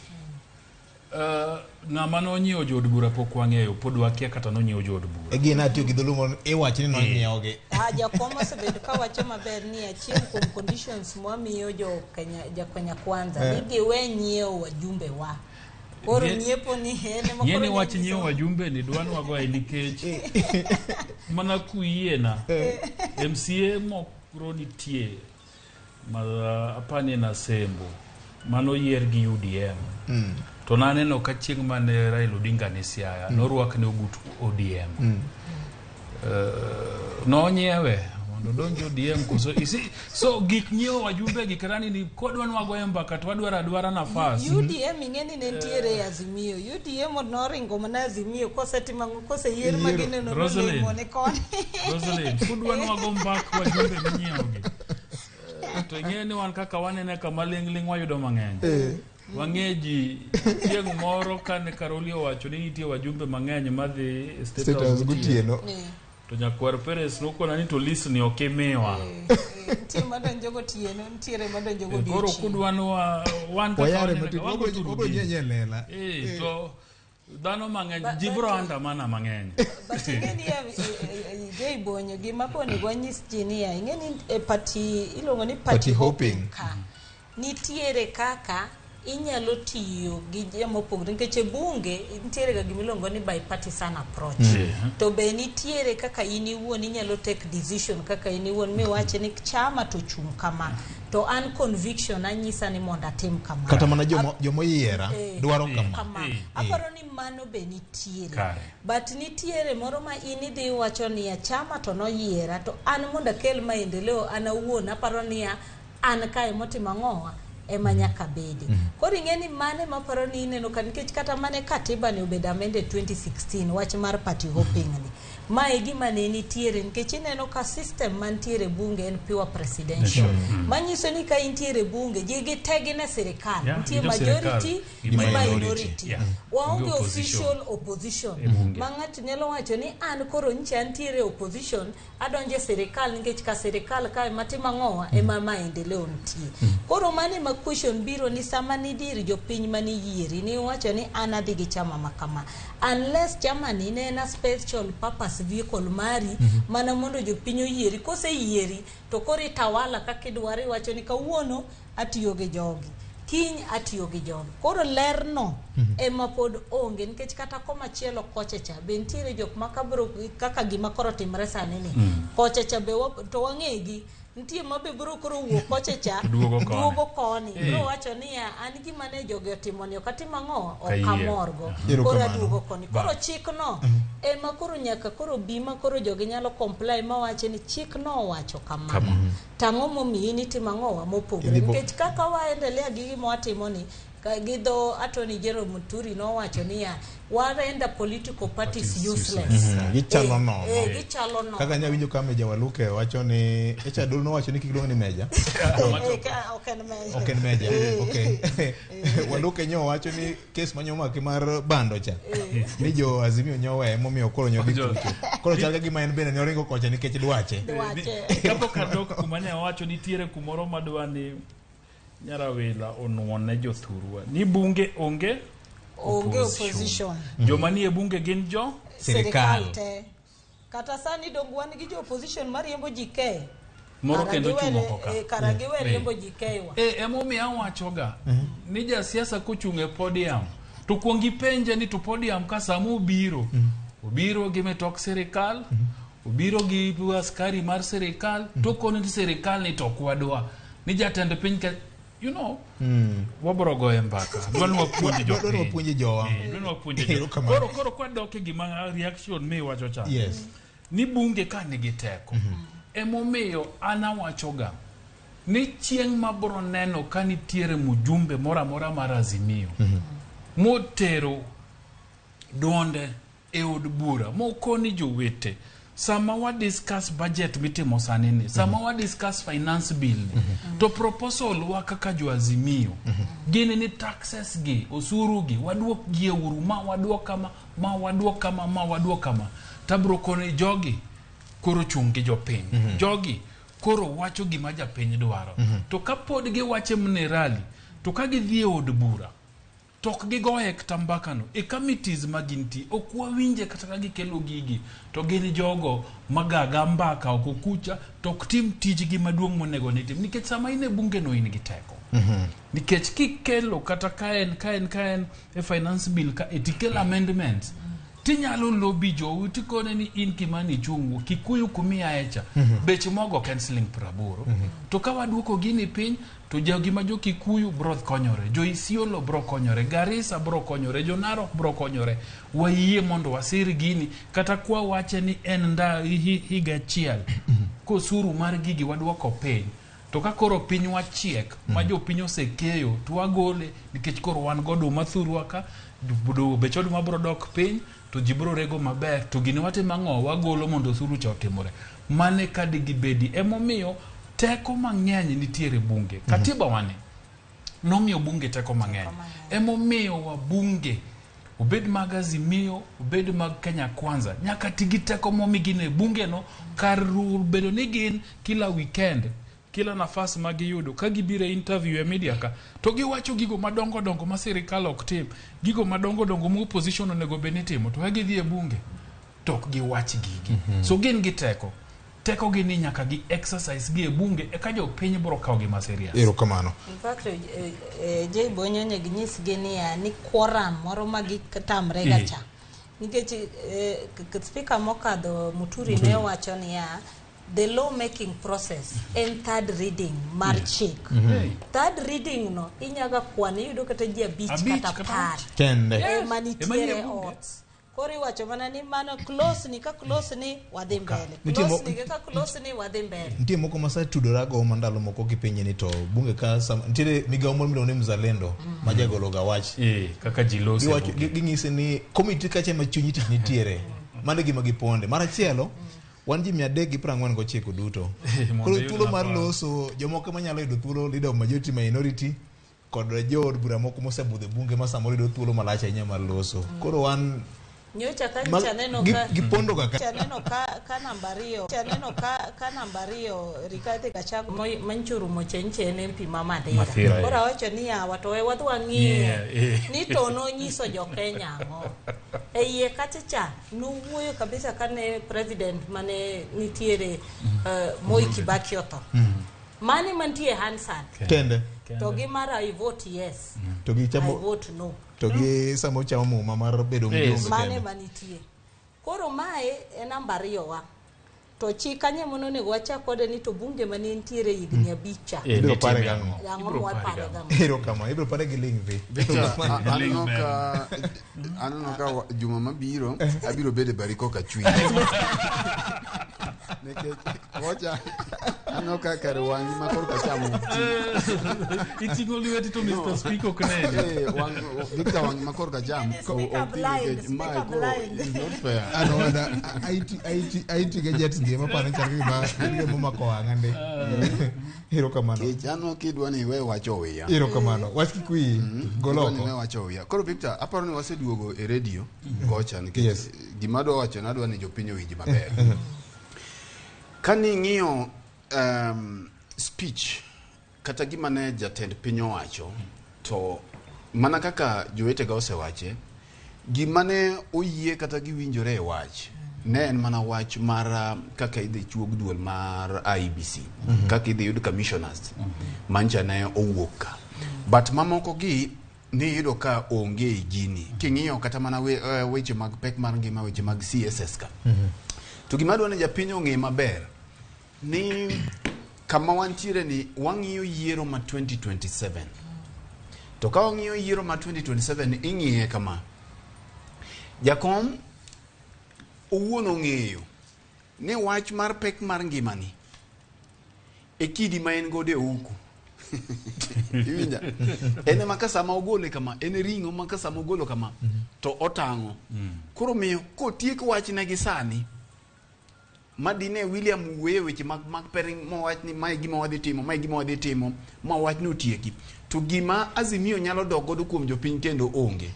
Ng'ama nonyiewo jood bura pok wang'eyo pod wakia kata nonyiewo jood bura E gin atiyo gi dholuo moro iwacho ni nonyiewogi. Jakom osebedo kawacho maber ni achiel kuom conditions mwamiyo jo Kenya, ja Kenya Kwanza ni giwe nyiewo wajumbe wa koro nyiepo ni en ema Ng'e koro ni wach nyanyiso- nyiewo wajumbe ni dwa nwagoe nikech mana kuyiena MCA moko nitie ma apani en Asembo manoyier gi UDM to naneno ka chieng' mane Raila Odinga ni Siaya norwakne ogut ODM nonyiewe mondo odonj ODM koso isi so gik nyiewo wajumbe gi kata ni kodwa nwagoye mbaka to wadwaro adwara nafas UDM ing'e ni ne nitiere e Azimio. UDM noringo mana Azimio kosetimo ang'o koseyier ma gineno Rosalind. nolemo ne koni. Rosalind, kudwa nwago mbak wajumbe minyiewogi to ing'e ni wan kaka wanene kama ling' ling' wayudo mang'eny wang'e ji chieng' moro kane Karoli owacho ni nitie wajumbe mang'eny madhi e State State House House gotieno. to nyakwar Perez nokona ni to list ni ok imiwa Nitie madonjo gotieno, nitiere madonjo koro godiochieng'. kudwa nwa wan kaka Wayare wanene matin. ka, wago Wabro turubin. nyenye e lela. To dhano mang'eny ji biro andamana mang'eny But ing'e ni ya, Jay Bonyo gima po onego wanyis ji niya ing'e ni e party iluongo ni Party party hopping. ka nitiere kaka inyalo tiyo gi joma opogore nikech e bunge nitiere ga gimiluongo ni bipartisan approach to be nitiere kaka in iwuon inyalo take decision kaka in iwuon miwach ni chama to chung' kama to an conviction anyisa ni mondo atim kama Kata mana jomoyiera dwaro kama. kama aparo ni mano be nitiere Kare. but nitiere moro ma in idhi wacho niya chama to noyiera to an mondo akel maendeleo an awuon aparo niya an kae motimo ang'owa ema nyaka bede koro ing'e ni mane maparo ni ineno ka nikech kata mane katiba ni obedo amended 2016 wach mar party hopping ni ma e gima ne nitiere nikech ineno ka system mantiere bunge en pure presidential manyiso ni ka intiere bunge ji gi te gin e sirikal Yeah, nitie gi jo sirikal, majority gi gi minority. minority Yeah. waonge Gi opposition. official opposition E bunge. ma ng'ato nyalo wacho ni an koro nyicha antiere opposition adonjo e sirikal nikech ka sirikal kae matimo ang'owa ema maendeleo nitie koro mano ema question biro ni sama nidhir jopiny maniyieri niwacho ni an adhi gi chama ma kama unless chama ni ne en a special purpose vehicle mari mana mondo jopiny oyieri koseyieri to koro itawala kaka idwaro iwacho ni kawuono atiyo gi jogi Kiny atiyo gi jogi. Koro lerno ema pod onge nikech kata komachielo kocha cha be nitiere jok ma kabro kaka gima koro timre sani ni. Kocha cha be to wang'egi nitie ma be biro koro wuok kocha cha Duogo koni. duogo koni. Biro wacho niya an gima ne jogi otimo ni ok atim ang'o ok Kayie. amorgo. Erokamano. Koro aduogo koni. Koro Ba. chikno ema koro nyaka koro bi ma koro jogi nyalo comply mawache ni chikno owacho kama. Kama. Tang'o momiyi ni timo ang'owa mopogore Idhi po- nikech kaka waendelea gi gima watimo ni gi dho Attorney General Muturi nowacho niya warender political parties useless. Gichalo nono. Gichalo nono. Kaka nya winjo ka Meja Waluke wacho ni Echa Dol nowacho ni kik luong ni Meja. Ok en meja. Ok en Meja. Okay. Waluke nyo wacho ni kes manyomaki mar bando cha. Ni jo Azimio nyowe momiyo koro nyodhi tucho. Koro chal ka gima en bende ne oringo kocha nikech dwache. Dwache. Kapok adok kuma ne awacho nitiere kumoro madwa ni Nyarawila onuone jothurwa ni bunge onge Onge opposition. Joma nie bunge gin jo Sirikal te. Kata sani dong wan gi jo opposition mariembo ji ke. Moro Kara kendo giwe- chung' oko ka. Kara giwe riembo ji ke wa. Emomiyo awachoga ni jasiasa kochung' e podium to kuong ipenje ni to podium ka sama obiro obiro gi mitok sirikal obiro gi askari mar sirikal to koni ni sirikal ni to ok wadwa ni jatend piny ka you know wabro goye mbaka dwa ni wapuonj Dwa ni wapuonj jowa. Dwa ni wapuonj jo Erokamano. koro kwadok e gima reaction miwacho cha Yes. ni bunge ka nigi teko emomiyo an awachoga ni chieng' mabro neno ka nitiere mjumbe moro amora mar Azimio motero duonde e od bura mokoni jowete sama wa discuss budget mitimo sani ni sama wa discuss finance bill ni to proposal wa kaka jo Azimio gin ni taxes gi osuru gi waduok gi e uru ma waduok kama ma waduok kama ma waduok kama tabro koni jogi koro chung' gi jopiny jogi koro wacho gima japiny dwaro to kapod giwache mne rally to ka gidhi e od bura to ok gigoye kata mbakano e committees ma gintie ok wawinje kata ka gikelo gigi to gin jogo magaga mbaka oko kucha to ok tim tijgi maduong' monego ni tim nikech sama in e bunge no in gi teko nikech kikelo kata ka en e finance bill ka e tikelo amendments tinyalo lobby jou tikone ni in Kimani Ichung'wa Kikuyu kumiaye cha bech mogo ok en siling 80 to ka waduoko gini piny to jogi ma jo Kikuyu bro konyore jo Isiolo bro konyore Garissa bro konyore jo Narok bro konyore wayie mondo wasir gini kata kwa wache ni en nda higa achiel kosuru mar gigi waduoko piny to ka koro piny wachiek ma jopiny osekeyo to wagole nikech koro wan goduma thurwa ka bech oduma bro dok piny to ji bro rego maber to gini watimo ang'o wagolo mondo osuru cha otimore mane ka digibedi emomiyo teko mang'eny nitiere bunge katiba wane nomiyo bunge teko mang'eny emomiyo wabunge obed mag Azimio obed mag Kenya Kwanza nyaka ti gi teko momigi ne bunge no kar bedo ni gin kila weekend kila nafas ma giyudo ka gibiro e interview e media ka to giwacho gigo madongo dongo ma sirikal ok tim gigo madongo dongo ma opposition onego bed ni timo to ka gidhi e bunge to ok giwach gigi so gin gi teko teko gi ni nyaka gi exercise gi e bunge eka jopiny biro kawo gi ma serious. Erokamano. In fact, Jay Bonyo onego nyisgi niya ni quorum moro ma gitamre ga cha. Nikech speaker mokadho Muturi ne owacho niya the law making process en third reading mar chik. Third reading no inyaga kwan iyudo kata ji abich kata 10 Kende. ema nitiere ot. Koro iwacho mana ni mano close ni ka close ni wadhi mbele. Close ni ka close ni wadhi mbele. Nitie moko ma tudora go ma ndalo moko kipenje ni to bunge ka nitiere migawo moro miluongo ni Mzalendo ma jagolo ga wach. Kaka ji lose. Ging'ise ni komiti kacha ma chunyi tich nitiere. Mano e gima giponde. Mar achielo wan ji 349 duto. Koro thuolo mar loso jomoko manyalo yudo thuolo leader of majority minority kod jood bura moko mosebudho e bunge ma samoro yudo thuolo malach ahinya mar loso. Koro wan nyocha ka chaneno ka gipondo ga chaneno ka namba 2 chaneno ka namba 2 Rigathi Gachagua manchuru mochenche en MP ma Mathira. Koro awacho ni yawa to we wadhi wang'iye ni to nonyiso jo Kenya ang'o e iye kacha cha nowuoyo kabisa kane president mane nitiere Moi Kibaki otho. Mane mantie Hansard. Kende. To gi mar I vote yes. To gi I chamo vote no. to gi sama ochamo muma mar bedo mjumbe Mane kende. manitie. Koro mae e namba ariyowa. To chik kanye mononego wachak kode ni to bunge mane nitiere higni abich cha. Ibiro pare gang'o? Ang'o mwapare gang'o? Erokamano, ibiro pare gi ling dhi. Victor, aneno ka aneno ka juma mabiro abiro bedo e bari koka chwiny. Nikech kocha aneno ka kar wang'i ma korka chamo Iting'o lweti to Mr. Speaker ok neni. Eh, Victor wang'i ma korka cham Speaker ok ti blind, nikech mae speaker koro blind. is not fair. An owada aiti ga jets gi ema paro ni chal ka gima en gima omako wang'a ndi. Erokamano. Nikech aneno kidwa ni iwe wacho owiya. Erokamano. Wach kik wiyi gol Idwa ni oko. iwe wacho owiya. Koro Victor, aparo ni waseduogo e redio kocha nikech gima adwa wacho nadwa ni jopiny owinj maber. Kaning'iyo speech kata gima ne jatend piny owacho to mana kaka jowetega osewache gima ne oyie kata giwinjore e wach ne en mana wach mar kaka idhi chuog duol mar IEBC kaka idhi yud commissioners mancha ne owuok ka but mamoko gi niyudo ka onge e gini king'iyo kata mana weche mag pek mar ngima weche mag CSS ka to gima adwa ni japiny ong'e maber ni kama wantiere ni wang'iyo yiero ma 2027 to ka wang'iyo yiero ma 2027 ing'iye kama jakom owuon ong'eyo ni wach mar pek mar ngimani e kidi ma en godo e uku iwinja en ema ka sama ogole kama en e ring'o ma ka sama ogolo kama to otang'o koro miyo kotiek wachne gi sani ma dine William wuoye weche mag pering mowach ni mae gima wadhi timo mae gima wadhi timo ma wachno otieki to gima Azimio nyalo dok godo kuom jopiny kendo onge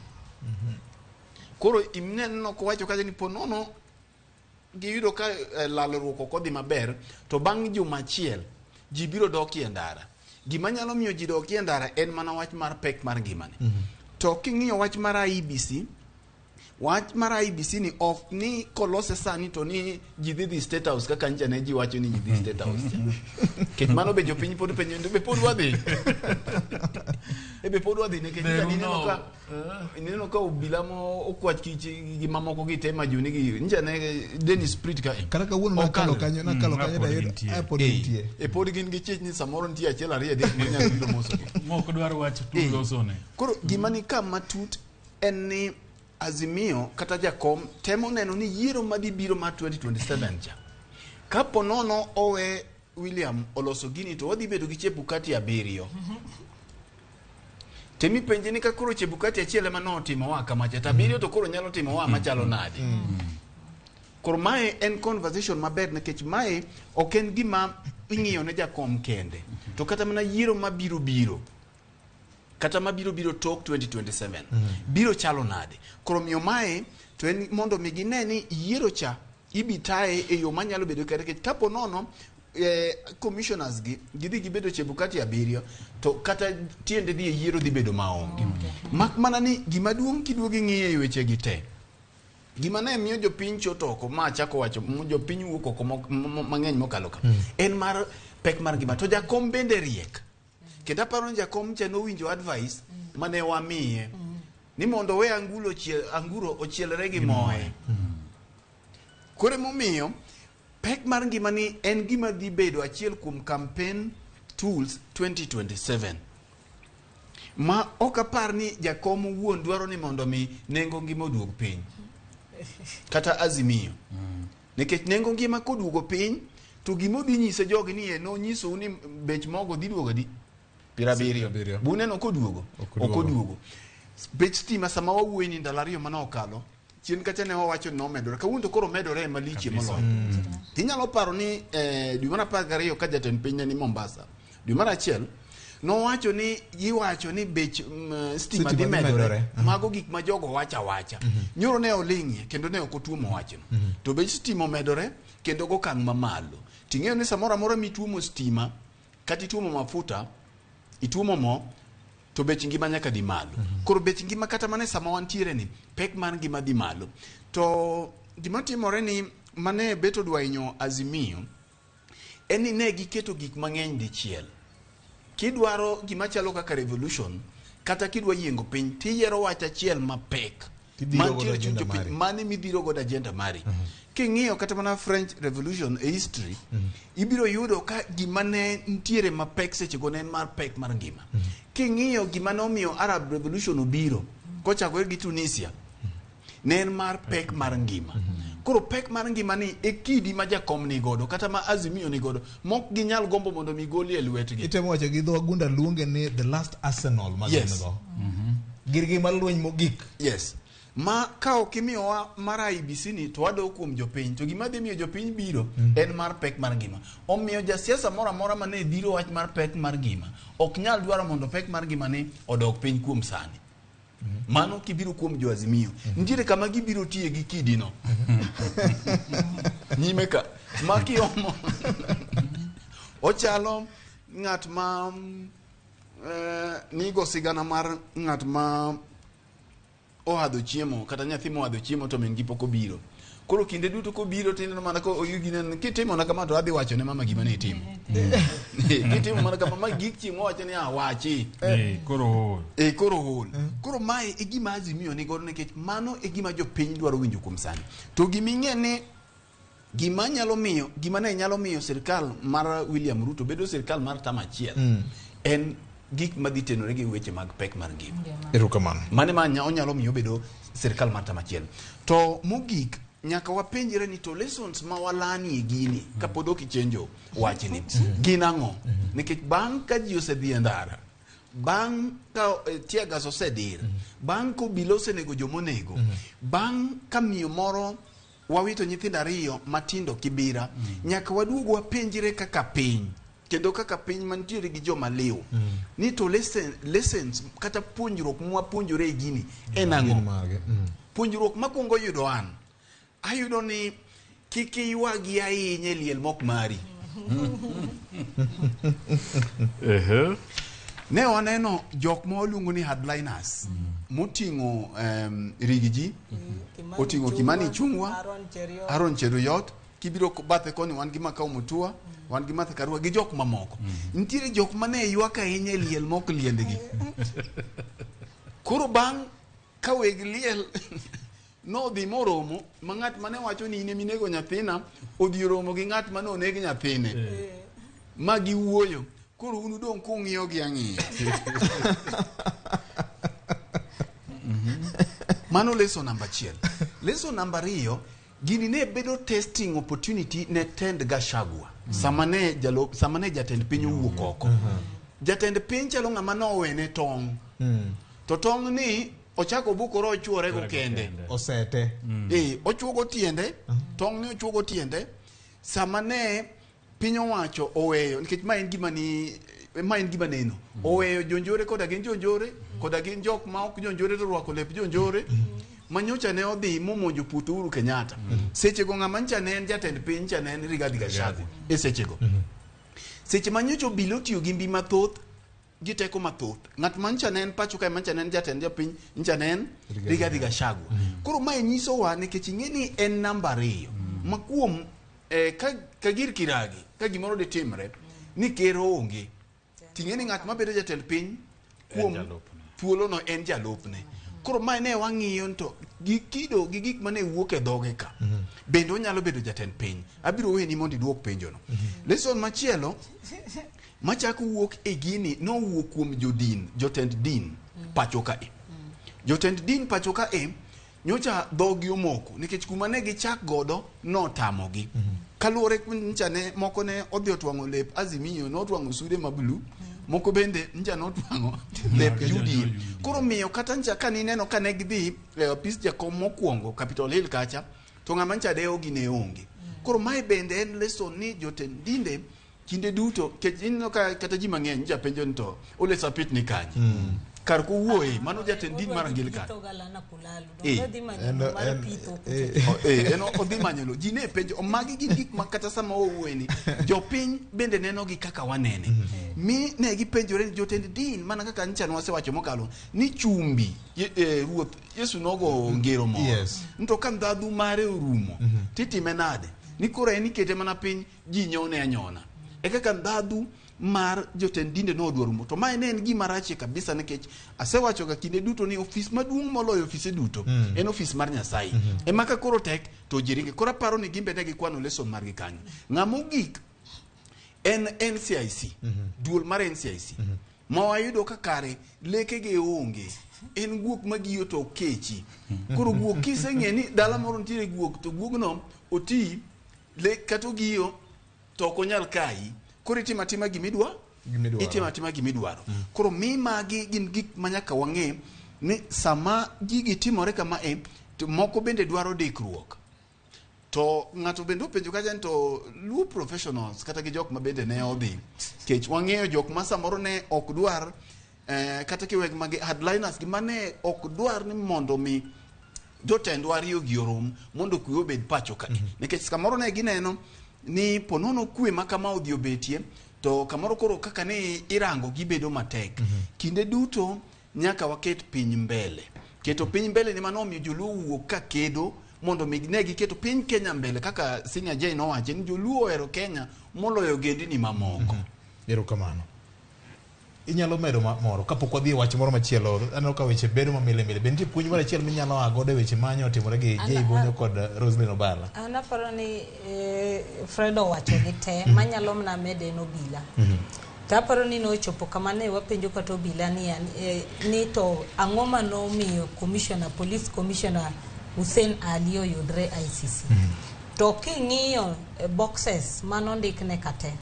koro ineno kowacho kacha ni po nono giyudo ka lalruok ok odhi maber to bang' juma achiel ji biro dokie ndara gima nyalo miyo ji dokie ndara en mana wach mar pek mar ngimani to king'iyo wach mar IEBC wach mar IEBC ni ok ni kolose sani to ni ji dhi dhi State House kaka ncha ne ji wacho ni ji dhi State House cha. Nikech mano be jopiny pod penjo ni be pod wadhi e be pod wadhi nikech Beru ncha nineno no. ka ineno ka obila mo okwach kich gi mamoko gi te majuni gi ncha ne Dennis Prit ka Kata kawuono nakalo kanyo nakalo kanyo tayudo ah, pod gintie. e pod gin gi chich ni samoro nitie achiel ariyo adek manyalo biro mosogi Mok dwar wach tu losone. Koro gima ni ka matut en ni Azimio kata Jakom temo neno ni yiero madhi biro mar 2027 cha kapo nono owe William oloso gini to wadhi bedo gi Chebukati abiriyo temi penje ni ka koro Chebukati achiel ema notimo wa kamacha to abiriyo to koro nyalo timo wa machalo nade koro mae en conversation maber nikech mae ok en gima ing'iyo ne jakom kende to kata mana yiero mabiro biro kata mabiro biro tok 2027 biro chalo nade koro miyo mae to en mondo mi gine ni yiero cha ibi taye e yo manyalo bedo kare nikech kapo nono commissioners gi gidhi gibedo Chebukati abiriyo to kata tiende dhi e yiero dhi bedo maonge mak mana ni gima duong' kiduogo ing'iye e weche gi te gima ne miyo jopiny choto oko ma achako wacho jopiny wuok oko mang'eny mokalo ka en mar pek mar ngima to jakom bende riek kendo aparo ni jakom cha nowinjo advice mane wamiye ni mondo owe angulo ochiel, anguro ochielre gi moe koro emomiyo pek mar ngima ni en gima dhi bedo achiel kuom campaign tools 2027 ma ok apar ni jakom owuon dwaro ni mondo mi nengo ngima oduog piny kata Azimio nikech nengo ngima koduogo piny to gima odhi nyiso jogi ni e nonyisou ni bech mogo dhi duogo adi 70 buneno koduogo ok oduogo bech stima sama wawuoyo ni ndalo ariyo mane okalo chien kacha ne wawacho ni nomedore kawuono to koro omedore malichie moloyo tinyalo paro ni dwe mar 12 ka jatend piny ne ni Mombasa dwe mar achiel nowacho ni giwacho ni bech stima Stima dhi dhi medore medore. mago gik ma jogo wacho awacha nyoro ne oling'ie kendo ne ok otuomo wachno to bech stima omedore kendo gokang' mamalo ting'eyo ni samoro amora mituomo stima kata ituomo mafuta ituomo mo to bech ngima nyaka dhi malo koro bech ngima kata mana e sama wantiere ni pek mar ngima dhi malo to gima timore ni mane bet odwa hinyo Azimio En ni ne giketo gik mang'eny dichiel. Kidwaro gima chalo kaka revolution, kata kidwa yiengo piny, tiyiero wach achiel mapek. Tidhiro godo Mantiere chuny agenda jopiny, mari. mane midhiro godo agenda mari. King'iyo kata mana French Revolution e history, ibiro yudo ka gima ne nitiere mapek sechego ne en mar pek mar ngima. King'iyo gima ne omiyo Arab Revolution obiro, kochakore gi Tunisia, ne en mar pek mar ngima. Koro pek mar ngima ni e kidi ma jakom ni godo kata ma Azimio ni godo mok ginyal gombo mondo mi golie lwetgi. Itemo wacho gi dho wagunda luonge ni the last arsenal ma gin Yes. go. Girgi mar lweny mogik. Yes. Ma ka ok imiyowa mar IEBC ni to wadok kuom jopiny to gima dhi miyo jopiny biro en mar pek mar ngima. Omiyo jasiasa moro amora mane dhiro wach mar pek mar ngima ok nyal dwaro mondo pek mar ngima ni odok piny kuom sani. Mano kibiro kuom jo Azimio. Nitiere kama gibiro tiye gi kidino. Nyime ka. Ma kiomo. Ochalo ng'at ma nigo sigana mar ng'at ma ohadho chiemo kata nyathi mohadho chiemo to min gi pok obiro. Koro kinde duto kobiro to ineno mana ko oyugi kitimo na kama to adhi wacho ne mama gima ne itimo. Kitimo mana kama ma gik chieng' owacho ni awachi. Koro ool. Koro ool. Koro mae e gima Azimio ni godo nikech mano e gima jopiny dwaro winjo kuom sani. To gima ing'e ni gima nyalo miyo gima ne nyalo miyo sirkal mar William Ruto bedo sirkal mar tama achiel en gik madhi tenore gi weche mag pek mar ngima. Erokamano. Mane ma onyalo miyo bedo sirkal mar tama achiel. To mogik nyaka wapenjre ni to lessons ma walani e gini kapod ok ichenjo wachni gin ang'o? Nikech bang' ka ji osedhi e ndara, bang' ka tear gas osedir, bang' ka obila osenego jomonego, bang' ka miyo moro wawito nyithindo ariyo matindo Kibira, nyaka waduog wapenjre kaka piny kendo kaka piny mantiere gi joma liw ni to lessons kata puonjruok mwapuonjore e gini en ang'o? Puonjruok makwongo yudo an ayudo ni kik iywagi ahinya e liel mok mari. Ne waneno jok ma waluongo ni hardliners moting'o Rigiji, oting'o Kimani Ichung'wa, Aaron Cheruiyot, kibiro bathe koni wan gi Makau Mutua, wan gi Martha Karua gi jok mamoko. Nitiere jok mane ywak ahinya e liel mok liendgi. Koro bang' ka weg liel nodhi moromo ma ng'at mane wacho ni in ema inego nyathina odhi oromo gi ng'at mane oneg nyathine ma giwuoyo. Koro un udong' kung'iyo gi ang'iya. Mano lesson namba achiel. Lesson namba ariyo, gini ne bedo testing opportunity ne tend Gachagua. Sama ne sama ne jatend piny owuok oko. Jatend piny chalo ng'ama nowene tong'. To tong' ni ochako obukore ochuore go kende. Osete. Ochuogo tiende, tong' ni ochuogo tiende. Sama ne piny owacho oweyo, nikech ma en gima ni ma en gima neno. Oweyo jonjore koda gin jonjore, koda gin jok ma ok jonjore to orwako lep jonjore. Manyocha ne odhi momonjo puoth Uhuru Kenyatta. Sechego ng'ama ncha ne en jatend piny ncha ne en Rigathi Gachagua. E sechego. Seche manyocha obila otiyo gi mbi mathoth, gi teko mathoth. Ng'at ma ncha ne en pacho kae, ma ncha ne en jatend jopiny, ncha ne en Rigathi Gachagua. Koro mae nyisowa nikech ing'e ni en namba ariyo. Ma kuom ka gir kiragi, ka gimoro ditimre, ni ker onge. Ting'e ni ng'at mabedo jatend piny kuom thuolono en jalupne. Koro mae ne wang'iyo to gi kido gi gik mane wuok e dhoge ka. Bende onyalo bedo jatend piny. Abiro weni mondo iduok penjono. Lesson machielo machako wuok e gini nowuok kuom jodin, jotend din pacho kae. Jotend din pacho kae nyocha dhogi omoko nikech kuma ne gichak godo notamogi. Kaluwore ncha ne moko ne odhi otwang'o lep Azimio, notwang'o sude ma blue, moko bende ncha notwang'o lep UDA. Koro miyo kata ncha ka nineno ka ne gidhi e apis jakom mokwongo Capitol Hill kacha, to ng'ama ncha dewogi ne onge. Koro mae bende en lesson ni jotend dinde kinde duto, kech ineno ka kata ji mang'eny ncha penjo ni to Ole Sapit ni kanye? Kar kowuoye, mano jatend din mar Anglican. En odhi manyo lo. Ji ne penjo, magi gin gik ma kata sama wawuoye ni, jopiny bende neno gi kaka wanene. Mi ne gipenjore ni jotend din, mana kaka ncha nwasewacho mokalo, ni chumbi, Ruoth Yesu nogo ngero moro. To ka ndhadhu mare orumo, titime nade? Ni koro en ikete mana piny, ji nyone anyona. E kaka ndhadhu mar jotend dinde nodwa rumo. To mae ne en gima rachie kabisa nikech asewachoga kinde duto ni ofis maduong' moloyo ofise duto en ofis mar Nyasaye. Ema ka koro tek to ji ringe. Koro aparo ni gimbe ne gikwano lesson margi kanyo. Ng'ama ogik en NCIC, duol mar NCIC. Ma wayudo ka kare lekege onge. En guok magiyo to ok kechi. Koro guok kiseng'e ni dala moro nitiere guok to guogno oti le kata ogiyo to ok onyal kayi. Koro itimo atima gimidwa itimo atima gimidwaro. Koro mi magi gin gik ma nyaka wang'e ni sama gigi timore kama e to moko bende dwaro dikruok. To ng'ato bende openjo kacha ni to Luo professionals kata gi jok ma bende ne odhi kech wang'eyo jok ma samoro ne ok dwar kata kiweg magi hardliners gi mane ok dwar ni mondo mi jotendwa ariyo gi orom mondo kwe obed pacho ka. Nikech kamoro ne gineno ni ponono kwe ma kama odhi obetie to kamoro koro kaka ne irango gibedo matek. Kinde duto nyaka waket piny mbele. Keto piny mbele ni mano omiyo joluo wuok ka kedo mondo mi ne giketo piny Kenya mbele kaka Senior J nowacho ni joluo ohero Kenya moloyo ogendini mamoko. Erokamano. Inyalo medo moro kapok wadhi e wach moro machielo. Aneno ka weche bedo mamile mile. Be nitie puonj moro achiel minyalo a godo e weche manyo otimore gi Jay Bonyo kod Roselyn Obala? An aparo ni Fred owacho gi te manyalo mana mede en obila. To aparo ni nochopo kama ne wapenjo kata obila ni, ni to ang'o manomiyo commissioner, police commissioner Hussein Ali oyudre ICC. To king'iyo boxes manondikne kate,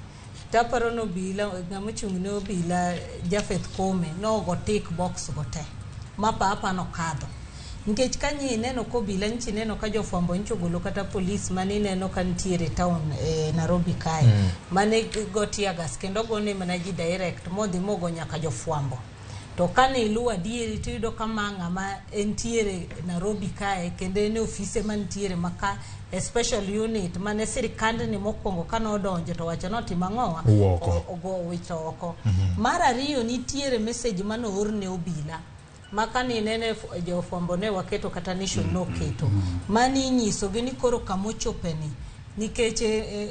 to aparo ni obila, ng'ama ochung' ne obila Japheth Kome nogo tick box go te ma papa nokadho. Nikech ka nyi ineno ka obila nchi ineno ka jofwambo nchi ogolo kata polis mane ineno ka nitiere town Nairobi kae mane go tear gas kendo gone mana ji direct modhi mogo nyaka jofwambo. To kane iluwo adieri to iyudo ka ma ng'ama entiere Nairobi kae kendo en e ofise mantiere maka e special unit mane sirikandni mokwongo kane odonjo to wacho notimo ang'owa ogo wito oko. Mar ariyo nitiere message mane oor ne obila ma kane inene jofwambo ne waketo kata Nation noketo mani inyisogi ni koro kamochopeni nikech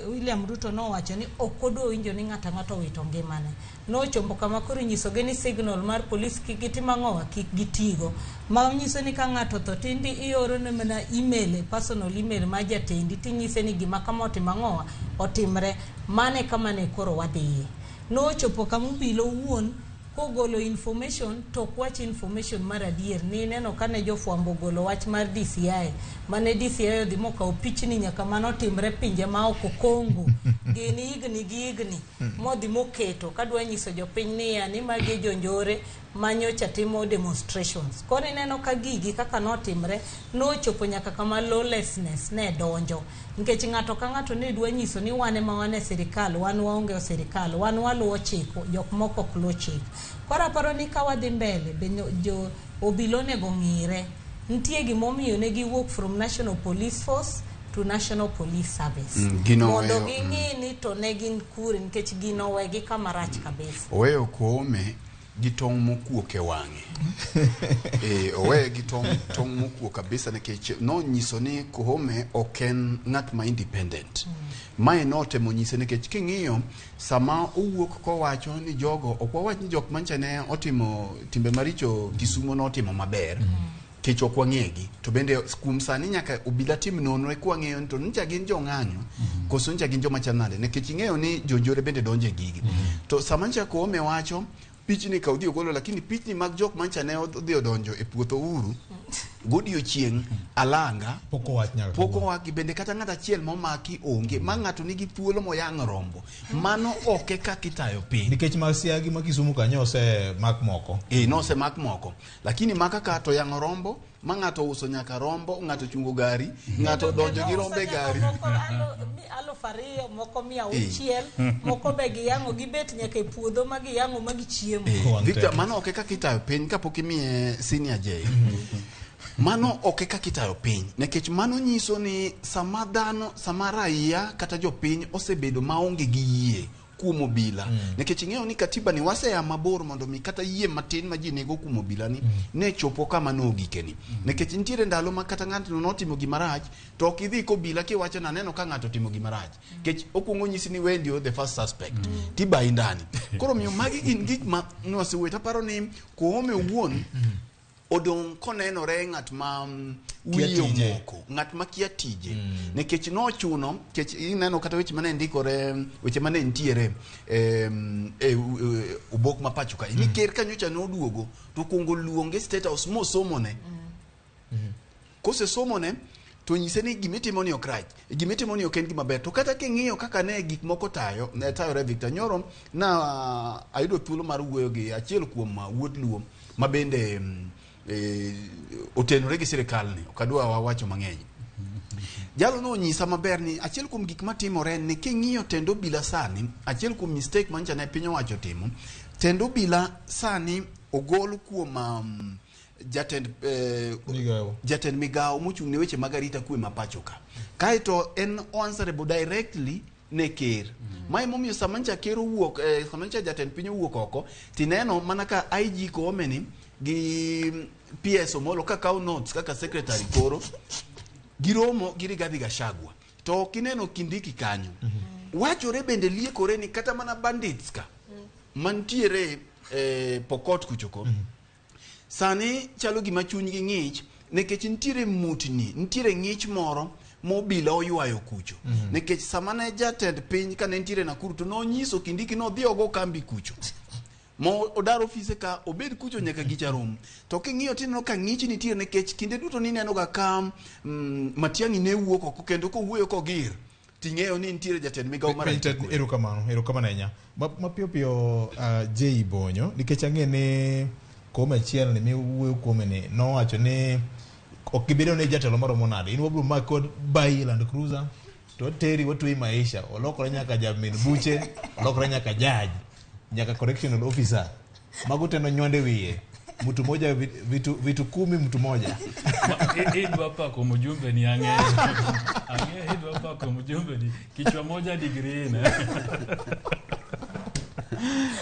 William Ruto nowacho ni ok odwa winjo ni ng'ato ang'ato owito ngimane. Nochopo kama koro inyisogi ni signal mar polis kik gitim ang'owa kik gitigo. Ma nyiso ni ka ng'ato otho tindi ioro ne mana email, personal email mar jatendi tinyise ni gima kama otimo ang'owa otimre. Mane kama ne koro wadhiye. Nochopo kama obila owuon kogolo information to ok wach information mar adier. Ni ineno kane jofwambo ogolo wach mar DCI, mane DCI odhi mokawo pichni nyaka manotimre pinje ma oko Congo gin higni gi higni modhi moketo kadwa nyiso jopiny niya ni magi jonjore manyocha timo demonstrations. Koro ineno ka gigi kaka notimre nochopo nyaka kama lawlessness ne donjo. Nikech ng'ato ka ng'ato ne dwa nyiso ni wan ema wan e sirikal, wan waonge e sirikal, wan waluwo chik, jok moko ok luw chik. Koro aparo ni ka wadhi mbele, be jo obila onego ng'ire. Nitie gimomiyo ne giwuok from National Police Force to National Police Service. Mondo ging'i ni to ne gin kure nikech gino owegi kama rach kabisa. Oweyo Koome gi tong' mokuok e wang'e. Oweye gi tong' mokuok kabisa nikech nonyiso ni Koome ok en ng'at ma independent. Mae notemo nyise nikech king'iyo sama owuok kowacho ni jogo ok wawach ni jok mancha ne otimo timbe maricho Kisumo notimo maber. Kech ok wang'egi to bende kuom sani nyaka obila tim nonro eka wang'eyo ni to ncha gin jong'anyo koso ncha gin joma chal nade nikech ing'eyo ni jonjore bende donjo e gigi. To sama ncha Koome wacho pichni ka odhi ogolo lakini pichni mag jok mancha ne odhi odonjo e puoth Uhuru godiochieng' alanga pok owach nyaka pok owaki bende kata ng'at achiel momaki onge ma ng'ato nigi thuolo moyang' rombo mano ok e kaka itayo piny nikech ma Siagi ma Kisumu kanyo osemak moko. Nosemak moko lakini maka ka to yang'o rombo ma ng'ato uso nyaka rombo, ng'ato chungo gari, ng'ato donjo gi rombo e gari. Moko 2,000, moko 600, moko be giyang'o gibet nyaka e puodho ma giyang'o ma gichiemo. Victor, mano ok e kaka itayo piny kapok imiye Senior J. Mano ok e kaka itayo piny nikech mano nyiso ni sama dhano, sama raia kata jopiny osebedo maonge gi yie kuom obila nikech ing'eyo ni katiba ni waseya mabor mondo mi kata yie matin ma ji nigo kuom obila ni ne chopo kama nogikeni nikech nitiere ndalo ma kata ng'ato notimo gima rach to ok idhi kobila kiwacho ni aneno ka ng'ato otimo gima rach nikech okuongo nyisi ni wendio the first suspect tibayi ndani. Koro omiyo magi gin gik ma nwasewuoye taparo ni Koome owuon odong' konenore ng'at ma Kia wiye tije. omoko, ng'at ma kia tije nikech nochuno nikech ineno kata weche mane ndikore weche mane nitiere e obok ma pacho kae ni ker kanyocha noduogo to okuongo luonge State House mosomone. Kosesomone to nyise ni gimitimo ni ok rach, gimitimo ni ok en gima ber. To kata king'iyo kaka ne gik moko tayo ne tayore Victor Nyoro na ayudo thuolo mar wuoyo gi achiel kuom wuod Luo ma bende otenore gi sirikal ni ok adwa wacho mang'eny. Jalo nonyisa maber ni achiel kuom gik matimore en ni king'iyo tend obila sani, achiel kuom mistake mancha ne piny owacho timo, tend obila sani ogol kuom jatend migawo mochung' ne weche mag arita kwe ma pacho ka. Kaeto en answerable directly ne ker. Ma emomiyo sama ncha ker owuok, sama ncha jatend piny owuok oko, tineno mana ka IG Koome ni gi PS Omolo ka kawo notes kaka secretary koro giromo gi Rigathi Gachagua. To ok ineno Kindiki kanyo. Wachore bende liekore ni kata mana bandits ka mantiere Pokot kuchoko sani chalo gima chunygi ng'ich nikech nitiere mutni, nitiere ng'ich moro mobila oywayo kucho. Nikech sama ne jatend piny kane nitiere Nakuru to nonyiso Kindiki nodhi ogo kambi kucho. Mo odar ofise ka obed kucho nyaka gicha rom. To king'iyo tineno ka ng'ich nitie nikech kinde duto nineno ga ka Matiang'i ne wuok oko kendo kowuoyo kogir ting'eyo ni nitiere jatend migawo mar arita kwe. Erokamano ahinya. Mapiyo piyo Jay Bonyo, nikech ang'e ni Koome achiel ni miwuoyo kuome ni nowacho ni ok gibedo ni jatelo maromo nade, in wabiro maki kod bayi Land Cruiser to wateri watweyi maisha. Olokore nyaka jamin buche, olokore nyaka judge, nyaka correctional officer. Mago te nonywande wiye. Mtu moja vitu 10 mtu moja. Idwa pako mjumbe ni ang'eyo. Ang'eyo idwa pako mjumbe ni kichwa moja degree ne.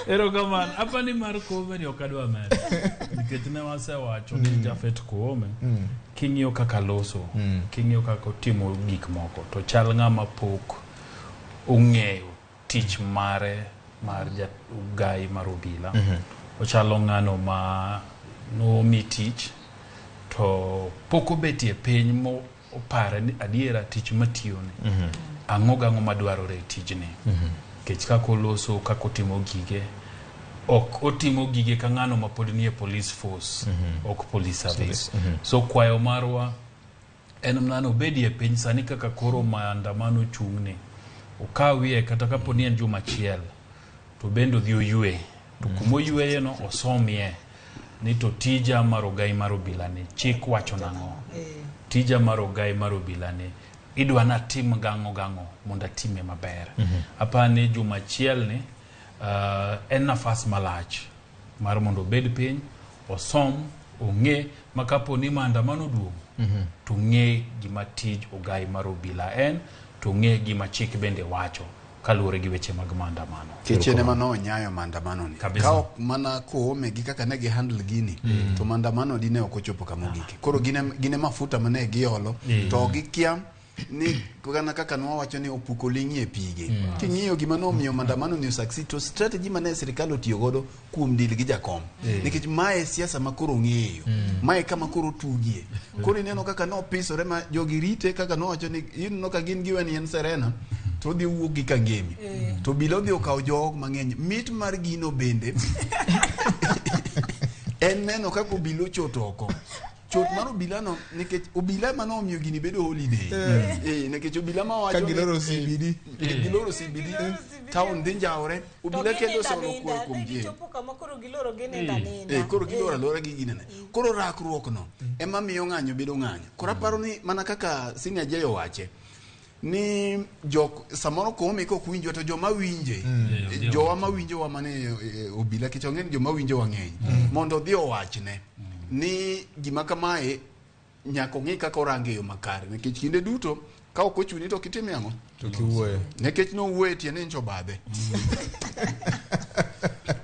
Erokamano. Apa ni mar Koome ni ok adwa medo. Nikech ne wasewacho ni Japhet Koome king'iyo kaka loso, king'iyo kaka otimo gik moko, to chal ng'ama pok ong'eyo tich mare mar gai mar obila. Ochalo ng'ano ma nomi tich to pok obetie piny mo opare ni adiera tich matiyoni ang'o gang'o madwarore e tijni. Nikech kaka oloso, kaka otimo gige, ok otimo gige ka ng'ano ma pod nie police force, ok police service. So kwayo marwa en mana obedie piny sani kaka koro maandamano chung'ni, okawie kata kapo ni en juma achiel to bende odhi oywe, to kuma oyweye no osomie ni to tija mar ogai mar obila ni chik wacho nang'o, tija mar ogai mar obila ni idwa natim gang'o gang'o mondo atime maber. Apani juma achiel ni en nafas malach mar mondo obed piny osom ong'e ma kapo ni maandamano oduogo to ng'e gima tij ogai mar obila en, to ng'e gima chik bende wacho kaluwore gi weche mag maandamano. Kichene mano onyayo maandamano ni. Ka ok mana Koome gi kaka ne gi handle gini, to maandamano dine ok ochopo kama ogike. Koro gine mafuta mane giolo, to gikia ni kana kaka nwawacho ni opuko ling'i e pige. King'iyo gima nomiyo maandamano ni succeed, to strategy mane sirikal otiyo godo kuom deal gi jakom. Nikech mae siasa ma koro ng'eyo. Mae kama koro tugie. Koro ineno kaka nopisore ma jogi rite kaka nowacho ni ineno ka gin giwe ni en Serena to odhi owuok gi Kangemi. To bila odhi okawo jok mang'eny. Mit mar gino bende en neno kaka obila ochot oko. Chot mar obila no nikech obila ema nomiyo gini bedo holiday. Nikech obila ma wacho Ka giloro CBD. Giloro CBD. Town dhi njawore. Obila kendo osolo kuo kuom ji. Gichopo kama koro giloro ginindo aninda. Koro giloro alora gi ginene. Koro rakruok no ema miyo ng'anyo bedo ng'anyo. Koro aparo ni mana kaka Senior Jay owache ni jok samoro Koome kok winjo to joma winje, jowa ma winjowa mane obila kech ong'e ni joma winjowa ng'eny, mondo odhi owachne ni gima kamae nyaka ong'i kaka orange e yo makare nikech kinde duto Ka ok ochuni to ok itim ang'o? To kiwuoye. Nikech nowuoye tie ni ncho badhe.